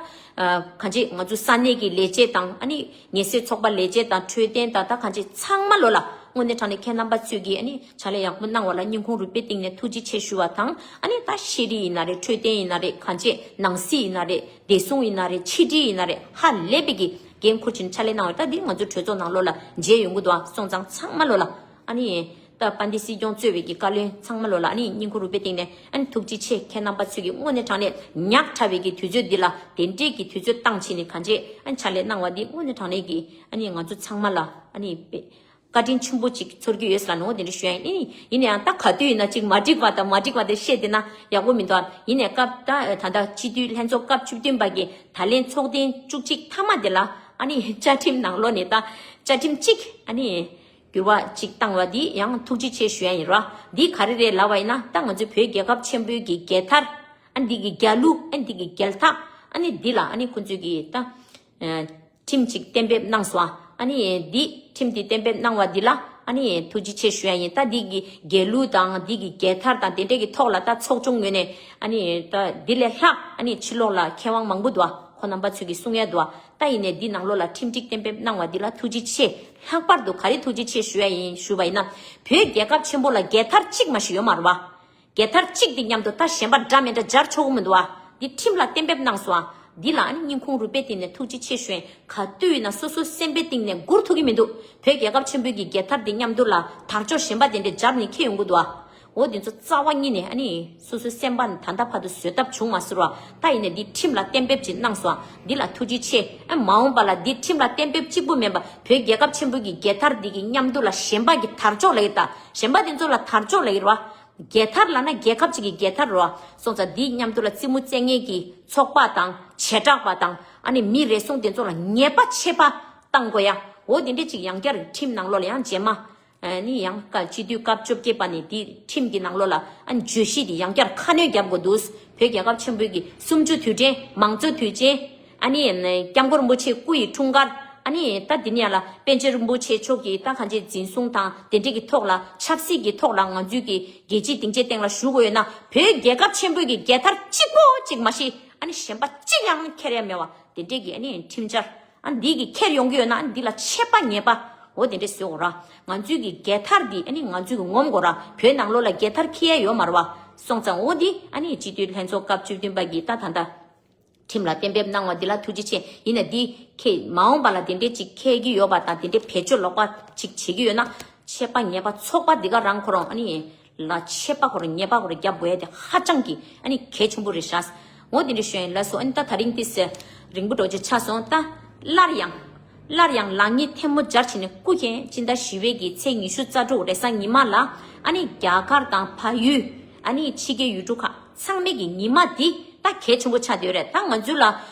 ཨ་གང་ཅི་ང་ཚོ་ས་གནས་ཀྱི་ལས་བྱེད་དང་ཨ་ནི་ངལ་སེལ་ཚོགས་པ་ལས་བྱེད་དང་འཕྲོད་བསྟེན་དང་ད་གང་ཅི་ཚང་མ་ལོ་ལ་དངོས་གནས་དྲང་གནས་ཁྱེད་རྣམ་པ་ཚོས་ཀྱི་ཨ་ནི་ཕྱག་ལས་ཡག་པོ་གནང་བ་ལ་སྙིང་ཁུང་རུས་པའི་གཏིང་ནས་ཐུགས་རྗེ་ཆེ་ཞུ་བ་དང་། ཨ་ནི་ད་ཤེས་རིག་ཡིན་ན་རེད། འཕྲོད་བསྟེན་ཡིན་ན་རེད། གང་ཅི་ནང་སྲིད་ཡིན་ན་རེད། བདེ་སྲུང་ཡིན་ན་རེད། ཕྱི་དྲིལ་ཡིན་ན་རེད། ཧ་ལས་པའི་གི་འགན་འཁུར་བྱས་ནས་ཕྱག་ལས་གནང་བ་ད་འདི་ང་ཚོ་གྲོས་ཚོགས་ནང་ལོགས་ལ་མཇལ་ཡོང་གི་འདུག་ཨ། སོང་ཙང་ཚང་མ་ལོ་ལ་ཨ་ནི་ད་དཔལ་ལྡན་སྲིད་སྐྱོང་གཙོས་པའི་གི་བཀའ་བློན་ཚང་མ་ལོ་ལ་ཨ་ནི་སྙིང་ཁུང་རུས་པའི་གཏིང་ནས་ཨ་ནི་ཐུགས་རྗེ་ཆེ། ཁྱེད་རྣམ་པ་ཚོས་ཀྱི་དངོས་གནས་དྲང་གནས་ཉག་ཕྲ་བའི་གི་དུས་ཚོད་འདི་ལ་དེ་འདྲའི་གི་དུས་ཚོད་བཏང་བྱས་ནས་གང་ཅི་ཨ་ནི་ཕྱག་ལས་གནང་བ་འདི་དངོས་གནས་དྲང་གནས་གི་ཨ་ནི་ང་ཚོ་ཚང་མ་ལ་ཨ་ནི་དཔེ། བཀའ་དྲིན་ཆེན་པོ་ཅིག་ཚོར་གྱི་ཡོད་ཟེར་ལ་ནོ་དེ་འདྲ་ཞུ་ཡ་ཡིན། ཡིན་ནའང་ད་ག་དུས་ཡིན་ན་ཅིག་མ་འགྲིག་པ་དང་མ་འགྲིག་པ་དེ་བཤད་དེ་ན་ཡག་པོ་མི་འདུག་ཨ། ཡིན་ནའི་སྐབས་ད་ད་ལྟ་སྤྱི་འཐུས་ལྷན་ཚོགས་སྐབས་བཅུ་བདུན་པ་གི་ད་ལན་ཚོགས་ཐེངས་བཅུ་གཅིག་མཐའ་མ་དེ་ལ་ཨ་ནི་བཅའ་ཁྲིམས་ནང་ལོགས་ནས་ད་བཅའ་ཁྲིམས་གཅིག་ཨ་ནི་འགྱུར་བ་གཅིག་བཏང་བ་འདི་ཡང་ཐུགས་རྗེ་ཆེ་ཞུ་ཡ་ཡིན་ར། འདི་ག་རེ་རེད་ལབ་པ་ཡིན་ན་ད་ང་ཚོའི་བོད་རྒྱལ་ཁབ་ཆེན་པོའི་གི་རྒྱལ་དར་ཨ་འདི་གི་རྒྱལ་གླུ་ཨ་འདི་གི་རྒྱལ་ཐག་ཨ་ནི་འདི་ལ་ཨ་ནི་ཁོང་ཚོས་གི་ད། ཁྲིམས་ཅིག་གཏན་འབེབས་གནང་སོང་ཨ། ཨ་ནི་འདི་ཁྲིམས་འདི་གཏན་འབེབས་གནང་བ་འདི་ལ་ཨ་ནི་ཐུགས་རྗེ་ཆེ་ཞུ་ཡ་ཡིན། ད་འདི་གི་རྒྱལ་གླུ་དང་འདི་གི་རྒྱལ་དར་དང་དེ་འདྲས་ཀྱི་ཐོག་ལ་ད་ཚོགས་ཆུང་ངོས་ནས་ཨ་ནི་ད་འདི་ལས་ལྷག་ཨ་ནི་ཕྱི་ལོགས་ལ་མཁས་དབང་མང་པོ་འདུག་ཨ། ཁོ་རྣམ་པ་ཚོས་ཀྱི་གསུང་ཡ་འདུག་ཨ། ད་ཡིན་ནའི་འདི་ནང་ལོགས་ལ་ཁྲིམས་སྒྲིག་གཏན་འབེབས་གནང་བ་འདི་ལ་ཐུགས་རྗེ་ཆེ། ལྷག་པར་དུ་ག་རེ་ཐུགས་རྗེ་ཆེ་ཞུ་ཡ་ཡིན་ཞུ་བ་ཡིན་ན། བོད་རྒྱལ་ཁབ་ཆེན་པོ་ལ་རྒྱལ་དར་གཅིག་མ་ཞིག་ཡོད་མ་རེད་བ། རྒྱལ་དར་གཅིག་དེ་མཉམ་དུ་ད་གཞན་པ་འདྲ་མི་འདྲ་སྦྱར་ཆོག་གི་མི་འདུག་ཨ། འདི་ཁྲིམས་ལ་གཏན་འབེབས་གནང་སོང་ཨ། འདི་ལ་ཨ་ནི་སྙིང་ཁུང་རུས་པའི་གཏིང་ནས་ཐུགས་རྗེ་ཆེ་ཞུ་ཡིན། ག་དུས་ཡིན་ན་སོ་སོའི་སེམས་པའི་གཏིང་ནས་སྒུར་ཐུབ་ཀྱི་མི་འདུག་བོད་རྒྱལ་ཁབ་ཆེན་པོའི་གི་རྒྱལ་དར་འདི་མཉམ་དུ་ལ་དར་ལྕོག་གཞན་པ་དེ་འདྲས་སྦྱར་ནས་འཁྱེར་ཡོང་གི་འདུག་ཨ། འོ་འདི་ཚོ་རྩ་བ་ཉིད་ནས་ཨ་ནི་སོ་སོའི་སེམས་པ་ནས་ད་ལྟ་བར་དུ་བཟོད་ཐབས་བྱུང་མ་སོང་ར། ད་ཡིན་ནའི་འདི་ཁྲིམས་ལ་གཏན་འབེབས་ཅིག་གནང་སོང་ཨ། འདི་ལ་ཐུགས་རྗེ་ཆེ། ཨ་མ་འོངས་པ་ལ་འདི་ཁྲིམས་ལ་གཏན་འབེབས་གཅིག་པུ་མིན་པ་བོད་རྒྱལ་ཁབ་ཆེན་པོའི་གི་རྒྱལ་དར་འདི་གི་མཉམ་དུ་ལ་གཞན་པ་གི་དར་ལྕོག་ལ་ཡིན་ད། གཞན་པ་དེ་ཚོ་ལ་དར་ལྕོག་ལ་ཡིན་ར། རྒྱལ་དར་ལབ་ན་རྒྱལ་ཁབ་ཅིག་གི་རྒྱལ་དར་རོ། སོང་ཙང་འདིའི་མཉམ་དུ་ལ་རྩེད་མོ་རྩེ་མཁན་གྱི་ཚོགས་པ་དང་བྱེ་བྲག་པ་དང་ཨ་ནི་མི་རེ་ཟུང་དེ་ཚོ་ལ་ཉེས་པ་ཆད་པ་བཏང་དགོས་ཡ། འོ་དེ་འདྲས་ཅིག་ཡང་བསྐྱར་ཁྲིམས་ནང་ལོགས་ལ་ཡང་རྗེས་མ་ཨ་ནི་ཡང་བཀའ་སྤྱི་འཐུས་སྐབས་བཅོ་བརྒྱད་པ་ནས་འདི་ཁྲིམས་ཀྱི་ནང་ལོགས་ལ་ཨ་ནི་བརྗོད་གཞི་དེ་ཡང་བསྐྱར་ཁ་སྣོན་རྒྱབ་དགོས་འདུག་བོད་རྒྱལ་ཁབ་ཆེན་པོའི་གི་གསུམ་བཅུ་དུས་དྲན་མང་གཙོ་དུས་ཆེན། ཨ་ནི་སྐྱབས་མགོན་རིན་པོ་ཆེ་སྐུ་ཡི་འཁྲུངས་སྐར། ཨ་ནི་ད་འདི་ནས་ལ་པཎ་ཆེན་རིན་པོ་ཆེ་མཆོག་གིས་ད་གང་ཅི་འཛིན་བཟུང་དང་དེ་འདྲས་ཀྱི་ཐོག་ལ་ཆབ་སྲིད་ཀྱི་ཐོག་ལ་ང་ཚོའི་གི་རྒྱལ་སྤྱིའི་སྡིངས་ཆའི་སྟེང་ལ་བཞུགས་དགོས་ཡོད་ན་བོད་རྒྱལ་ཁབ་ཆེན་པོའི་གི་རྒྱལ་དར་གཅིག་པོ་གཅིག་མ་གཞི་ཨ་ནི་གཞན་པ་གཅིག་ཡང་འཁྱེར་ཡ་མེད་བ་དེ་འདྲས་ཀྱི་ཨ་ནི་ཁྲིམས་འཆར་ཨ་འདི་གི་འཁྱེར་ཡོང་གི་ཡོད་ན་ཨ་ནི་འདི་ལ་ཆད་པ་ཉེས་པ་འོ་དེ་འདྲས་བཟོ་དགོས་ར། ང་ཚོའི་གི་རྒྱལ་དར་འདི་ཨ་ནི་ང་ཚོའི་གི་ངོམ་དགོས་ར། བོད་ནང་ལོགས་ལ་རྒྱལ་དར་འཁྱེར་ཡ་ཡོད་མ་རེད་བ། སོང་ཙང་འོ་འདི་ཨ་ནི་སྤྱི་འཐུས་ལྷན་ཚོགས་སྐབས་བཅུ་བདུན་པ་གི་ད་ད་ད། ཁྲིམས་ལ་གཏན་འབེབས་གནང་བ་འདི་ལ་ཐུགས་རྗེ་ཆེ། ཡིན་ན་འདི་ཁྱེད་མ་འོངས་པ་ལ་དེ་འདྲས་ཅིག་འཁྱེར་གྱི་ཡོད་པ་དང་དེ་འདྲས་བེད་སྤྱོད་ལོག་པ་ཅིག་བྱེད་ཀྱི་ཡོད་ན་ཆད་པ་ཉེས་པ་ཚོགས་པ་འདི་ག་རང་ཁོ་རང་ཨ་ནི་ལ་ཆད་པ་ཁོ་རང་ཉེས་པ་ཁོ་རང་རྒྱབ་དགོས་ཡ་དེ་ཧ་ཅང་གི་ཨ་ནི་གལ་ཆེན་པོ་རེད་ཤག་འོ་དེ་འདྲས་ཞུ་ཡིན་ལགས་སོ། ཨ་ནི་ད་ད་རིང་ཏིས་རིང་པོ་འགྲོ་ཅིག་ཆགས་སོང་། ད་སླར་ཡང་སླར་ཡང་ལག་གཉིས་ཐལ་མོ་སྦྱར་བྱས་ནས་སྐུ་མཁྱེན་སྤྱི་ཟླ་བཞི་པའི་གི་ཚེས་ཉི་ཤུ་རྩ་དྲུག་རེས་གཟའ་ཉི་མ་ལ་ཨ་ནི་རྒྱ་གར་དང་བལ་ཡུལ་ཨ་ནི་ཕྱི་རྒྱལ་ཡུལ་གྲུ་ཁག་ཚང་མའི་གི་ཉི་མ་འདི་ད་གལ་ཆེན་པོ་ཆགས་བསྡད་ཡོད་རེད། ད་ང་ཚོ་ལ་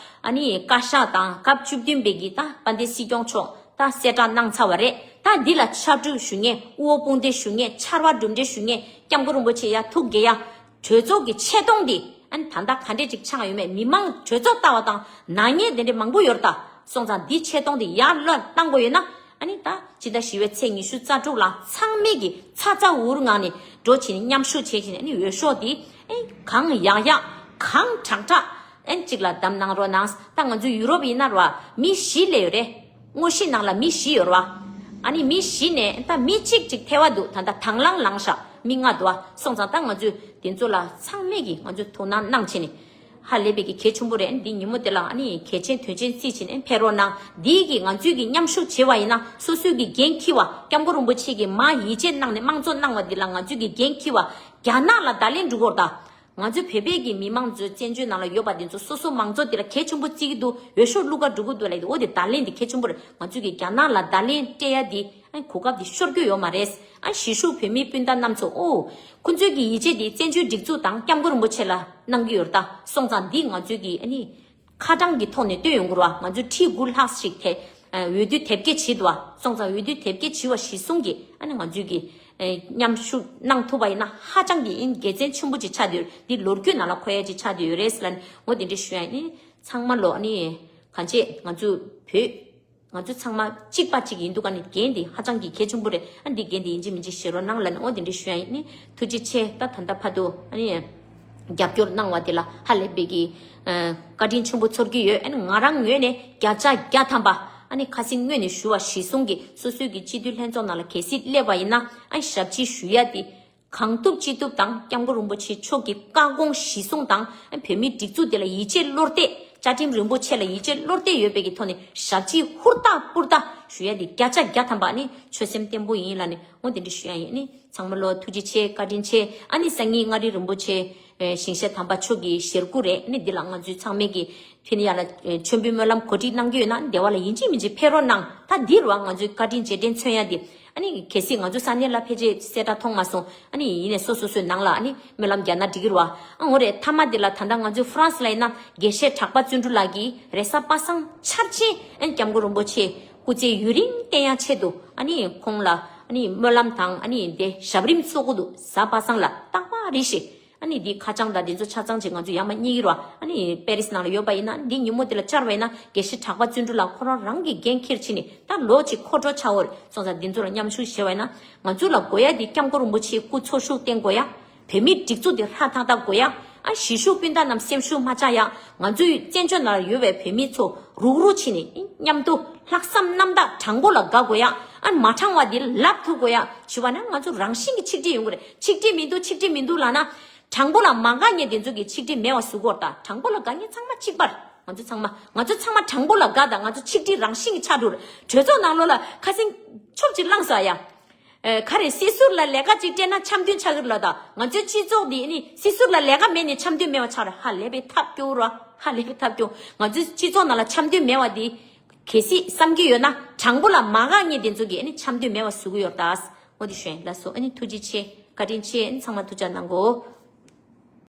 ཨ་ནི་བཀའ་ཤག་དང་སྐབས་བཅུ་བདུན་པའི་གི་ད་དཔལ་ལྡན་སྲིད་སྐྱོང་མཆོག་ད་གསལ་བསྒྲགས་གནང་ཚར་བ་རེད། ད་འདི་ལ་ཕྱག་སྒྲུབ་ཞུ་མཁན་དབུ་བོ་དཔུང་སྡེ་ཞུ་མཁན་ཕྱར་བ་གྲུ་འདེགས་ཞུ་མཁན་སྐྱབས་མགོན་རིན་པོ་ཆེ་ཡ་ཐུགས་དགྱེས་ཡ་གྲོས་ཚོགས་ཀྱི་ཆེ་མཐོང་འདི་ཨ་ནི་ད་ལྟ་ག་འདྲས་ཅིག་ཆགས་ཡོད་མེད་མི་མང་གྲོས་ཚོགས་ལྟ་བ་དང་ནག་ཉེས་དེ་འདྲས་མང་པོ་ཡོད་རེད། ད་སོང་ཙང་འདི་ཆེ་མཐོང་འདི་ཡར་བློས་བཏང་དགོས་ཡོད་ན། ཨ་ནི་ད་སྤྱི་ཟླ་བཞི་པའི་ཚེས་ཉི་ཤུ་རྩ་དྲུག་ལ་ཚང་མས་ཀྱི་ཚ་ཚ་འུར་འུར་ངང་ནས་འགྲོ་བྱས་ནས་མཉམ་ཞུགས་བྱེད་བཞིན་ཨ་ནི་འོས་ཤོག་དེ་ཨེ་གང་ཡག་ཡག་གང་དྲག་དྲག་ཨེ་གཅིག་ལ་བདམས་གནང་རོགས་གནང་། ད་ང་ཚོའི་ཡུ་རོབ་ཡིན་ན་ར་མི་བཞི་སླེབས་ཡོད་རེད། དངོས་གཞི་ནང་ལ་མི་བཞི་ཡོད་ར། ཨ་ནི་མི་བཞི་ནས་ད་མི་གཅིག་ཅིག་ཐལ་བ་འདུག་ད་ལྟ་དང་བླངས་ལངས་ཤག་མི་ལྔ་འདུག་ཨ། སོང་ཙང་ད་ང་ཚོས་དེ་ཚོ་ལ་ཚང་མས་ཀྱི་ང་ཚོས་དོ་སྣང་གནང་བྱས་ནས། ཧ་ལས་པའི་གི་གལ་ཆེན་པོ་རེད། འདི་ཉིན་མོ་དེ་ལ་ཨ་ནི་གལ་ཆེན་དོན་ཆེན་རྩིས་བྱས་ནས་ཕེབས་རོགས་གནང་། འདིའི་གི་ང་ཚོའི་གི་མཉམ་ཞུགས་བྱེད་པ་ཡིན་ན་སོ་སོའི་གི་འགན་འཁྱེར་བ་སྐྱབས་མགོན་རིན་པོ་ཆེ་གི་མ་ཡིད་ཆེས་གནང་ནས་དམངས་གཙོ་གནང་བ་འདི་ལ་ང་ཚོའི་གི་འགན་འཁྱེར་བ་རྒྱ་ནག་ལ་བརྡ་ལན་འགྲོ་དགོས་རེད་ད། ང་ཚོ་བོད་པའི་གི་མི་མང་ཚོའི་བཙན་བྱོལ་ནང་ལ་ཡོད་པ་དེ་ཚོ་སོ་སོ་མང་ཚོགས་དེ་ལ་གལ་ཆེན་པོ་བརྩི་གི་འདུག་འོས་ཤོག་བླུག་ག་འགྲོ་གི་འདུག་ལབ་ཡོད་དེ། འོ་དེ་བརྡ་ལན་དེ་གལ་ཆེན་པོ་རེད། ང་ཚོས་གི་རྒྱ་ནག་ལ་བརྡ་ལན་སྤྲད་ཡ་དེ་ཨ་གོ་སྐབས་དེ་ཤོར་རྒྱུ་ཡོད་མ་རེད། ཨ་གཞིས་བཞུགས་བོད་མི་སྤུན་ཟླ་རྣམ་ཚོ། ཨོ། ཁོ་ཚོའི་གི་ཡིད་ཆེས་དེ་བཙན་བྱོལ་སྒྲིག་འཛུགས་དང་སྐྱབས་མགོན་རིན་པོ་ཆེ་ལ་གནང་གི་ཡོད་རེད། ད་སོང་ཙང་འདི་ང་ཚོས་གི་ཨ་ནི་ཁ་གྲངས་ཀྱི་ཐོག་ནས་སྟོན་ཡོང་གི་རེད་བ། ང་ཚོས་ཁྲི་དགུ་ལྷག་ཞིག་དེ་འོས་བསྡུ་དེབ་སྐྱེལ་བྱེད་འདུག་བ། སོང་ཙང་འོས་བསྡུ་དེབ་སྐྱེལ་བྱས་པ་གཞིར་བཟུང་གི་ཨ་ནི་ང་ཚོས་གི་མཉམ་ཞུགས་གནང་ཐུབ་པ་ཡིན་ན་ཧ་ཅང་གི་ཨིན་དགེ་མཚན་ཆེན་པོ་ཅིག་ཆགས་བསྡད་ཡོད་རེད། འདི་ལོ་རྒྱུས་ནང་ལ་འཁོད་ཡ་ཅིག་ཆགས་བསྡད་ཡོད་རེད་ཟེར་ལབ་ནས་འོ་དེ་འདྲ་ཞུ་ཡ་ཡིན། ཚང་མ་ལོ་ཨ་ནི་གང་བྱེད་ང་ཚོ་བོད། ང་ཚོ་ཚང་མ་གཅིག་པ་གཅིག་ཡིན་འདུག་ག་ནི་འགན་འདི་ཧ་ཅང་གི་གལ་ཆེན་པོ་རེད། ཨ་འདི་འགན་འདི་ཡིན་གཅིག་མིན་གཅིག་བཞེས་རོགས་གནང་ལབ་ནས་འོ་དེ་འདྲ་ཞུ་ཡ་ཡིན། ནི་ཐུགས་རྗེ་ཆེ། ད་ད་ལྟ་བར་དུ་ཨ་ནི་རྒྱབ་སྐྱོར་གནང་བ་དེ་ལ་ཧ་ལས་པའི་གི་ཨ་བཀའ་དྲིན་ཆེན་པོ་ཚོར་གྱི་ཡོད། ཨ་ནི་ང་རང་ངོས་ནས་བརྒྱ་ཆ་བརྒྱ་ཐམ་པ་ཨ་ནི་ཁ་སང་སྔོན་ནས་ཞུ་བ་གཞིར་བཟུང་གི་སོ་སོའི་གི་སྤྱི་འཐུས་ལྷན་ཚོགས་ནང་ལ་གལ་སྲིད་སླེབས་པ་ཡིན་ན་ཨ་ཞབས་ཕྱི་ཞུ་ཡ་དེ། གང་ཐུབ་ཅི་ཐུབ་དང་སྐྱབས་མགོན་རིན་པོ་ཆེ་མཆོག་གི་བཀའ་དགོངས་གཞིར་བཟུང་དང་བོད་མིའི་སྒྲིག་འཛུགས་དེ་ལ་ཡིད་ཆེས་བློ་གཏད། བཅའ་ཁྲིམས་རིན་པོ་ཆེ་ལ་ཡིད་ཆེས་བློ་གཏད་ཡོད་པའི་གི་ཐོག་ནས་ཞབས་ཕྱི་ཧུར་ཐག་ཧུར་ཐག་ཞུ་ཡ་དེ་བརྒྱ་ཆ་བརྒྱ་ཐམ་པ་ནི་ཆོད་སེམས་བརྟན་པོ་ཡིན་ལབ་ནས་འོ་དེ་འདྲ་ཞུ་ཡ་ཡིན། ནི་ཚང་མ་ལོ་ཐུགས་རྗེ་ཆེ། བཀའ་དྲིན་ཆེ། ཨ་ནི་སང་ཉིན་མངའ་རིས་རིན་པོ་ཆེ་ཞིང་གཤེགས་དམ་པ་མཆོག་གི་ཞལ་སྐུ་རེད། ནི་འདི་ལ་ང་ཚོའི་ཚང་མས་གི་ཕི་ནི་ཡ་ལ་མཆོད་འབུལ་སྨོན་ལམ་གོ་སྒྲིག་གནང་གི་ཡོད་ན་འདི་བ་ལ་ཡིན་གཅིག་མིན་གཅིག་ཕེབས་རོགས་གནང་། ད་འདི་རུ་ང་ཚོའི་བཀའ་དྲིན་རྗེས་དྲན་མཚོན་ཡ་འདི། ཨ་ནི་གལ་སྲིད་ང་ཚོ་ས་གནས་ལ་ཕལ་ཆེར་གསལ་བསྒྲགས་མཐོང་མ་སོང་། ཨ་ནི་ཡིན་ནའི་སོ་སོ་སོའི་ནང་ལ་ཨ་ནི་སྨོན་ལམ་རྒྱག་ན་འགྲིག་གི་རེད་བ། ཨ་འོ་རེད། མཐའ་མ་འདི་ལ་ད་ལྟ་ང་ཚོའི་ཧྥ་རན་སི་ལ་ཡིན་ན་དགེ་བཤེས་གྲགས་པ་བརྩོན་འགྲུས་ལགས་ཀྱིས་རེས་གཟའ་པ་སངས་འཆར་ཅན་ཨ་ནི་སྐྱབས་མགོན་རིན་པོ་ཆེ་སྐུ་ཚེ་ཡུན་རིང་བརྟན་ཡ་ཆེད་དུ་ཨ་ནི་ཁོང་ལ་ཨ་ནི་སྨོན་ལམ་དང་ཨ་ནི་དེ་ཞབས་རིམ་ཚོགས་ཀྱི་འདུག་གཟའ་པ་སངས་ལ་རྟག་པར་རེ་ཞིག་ཨ་ནི་འདི་ཁ་བྱང་དང་འདི་ཚོ་ཆ་ཚང་ཅིག་ང་ཚོ་ཡར་མར་རྙེད་ཀྱི་རེད་བ། ཨ་ནི་པེ་རིས་ནང་ལ་ཡོད་པ་ཡིན་ན་འདི་ཉིན་མོ་དེ་ལ་བཅར་བ་ཡིན་ན་དགེ་བཤེས་གྲགས་པ་བརྩོན་འགྲུས་ལགས་ཁོ་རང་རང་གི་འགན་འཁྱེར་ཕྱིན་ནས་ད་ལོ་གཅིག་འཁོར་འགྲོ་ཆགས་ཡོད་རེད། སོང་ཙང་འདི་ཚོ་ལ་མཉམ་ཞུགས་བྱས་པ་ཡིན་ན་ང་ཚོ་ལ་དགོས་ཡ་འདི་སྐྱབས་མགོན་རིན་པོ་ཆེའི་སྐུ་འཚོ་བཞུགས་བརྟན་དགོས་ཡ། བོད་མིའི་སྒྲིག་འཛུགས་འདི་ཧྲ་ཐག་ཐག་དགོས་ཡ། ཨ་གཞིས་བཞུགས་སྤུན་ཟླ་རྣམས་སེམས་ཤུགས་མ་ཆག་ཡ། ང་ཚོའི་བཙན་བྱོལ་ནང་ལ་ཡོད་པའི་བོད་མི་ཚོ་རུག་རུག་བྱས་ནས་མཉམ་དུ་ལྷག་བསམ་རྣམ་དག་དྲང་པོ་ལ་དགའ་དགོས་ཡ། ཨ་མ་དྲང་བ་འདི་ལབ་ཐུབ་དགོས་ཡ། བྱས་པ་ན་ང་ཚོ་རང་བཞིན་གྱི་ཆིག་སྒྲིལ་ཡོང་གི་རེད། ཆིག་སྒྲིལ་མི་འདུག་ཆིག་སྒྲིལ་མི་འདུག་ལབ་ན། དྲང་པོ་ལ་མ་དགའ་མཁན་དེ་ཚོ་གི་ཆིག་སྒྲིལ་མེད་པ་བཟོ་དགོས་རེད། ད་དྲང་པོ་ལ་དགའ་མཁན་ཚང་མ་གཅིག་པ་རེད། ང་ཚོ་ཚང་མ་ང་ཚོ་ཚང་མ་དྲང་པོ་ལ་དགའ། ད་ང་ཚོ་ཆིག་སྒྲིལ་རང་བཞིན་གྱི་ཆགས་འགྲོ་རེད། གྲོས་ཚོགས་ནང་ལོགས་ལ་ཁ་སང་ཆོབ་ཅིག་བླངས་སོང་ཡ། ཨེ་ག་རེ་སྲིད་ཟུར་ལ་ལས་ཀ་ཅིག་སྤྲད་ན་འཆམ་མཐུན་ཆགས་ཀྱི་རེད་ལབ། ད་ང་ཚོའི་སྤྱི་ཚོགས་འདི་ནི་སྲིད་ཟུར་ལ་ལས་ཀ་མེད་ནས་འཆམ་མཐུན་མེད་པ་ཆགས་རེད། ཧ་ལས་པའི་ཐབས་སྐྱོ་ར། ཧ་ལས་པའི་ཐབས་སྐྱོ། ང་ཚོའི་སྤྱི་ཚོགས་ནང་ལ་འཆམ་མཐུན་མེད་པ་འདི་གལ་སྲིད་བསམ་གྱི་ཡོད་ན་དྲང་པོ་ལ་མ་དགའ་མཁན་དེ་ཚོ་གིས་ཨ་ནི་འཆམ་མཐུན་མེད་པ་བཟོ་གི་ཡོད་རེད། ད་འོ་དེ་ཞུ་ཡིན། ལགས་སོ། ཨ་ནི་ཐུགས་རྗེ་ཆེ། བཀའ་དྲིན་ཆེ། ཨ་ནི་ཚང་མ་ཐུགས་ཅག་གནང་གོ།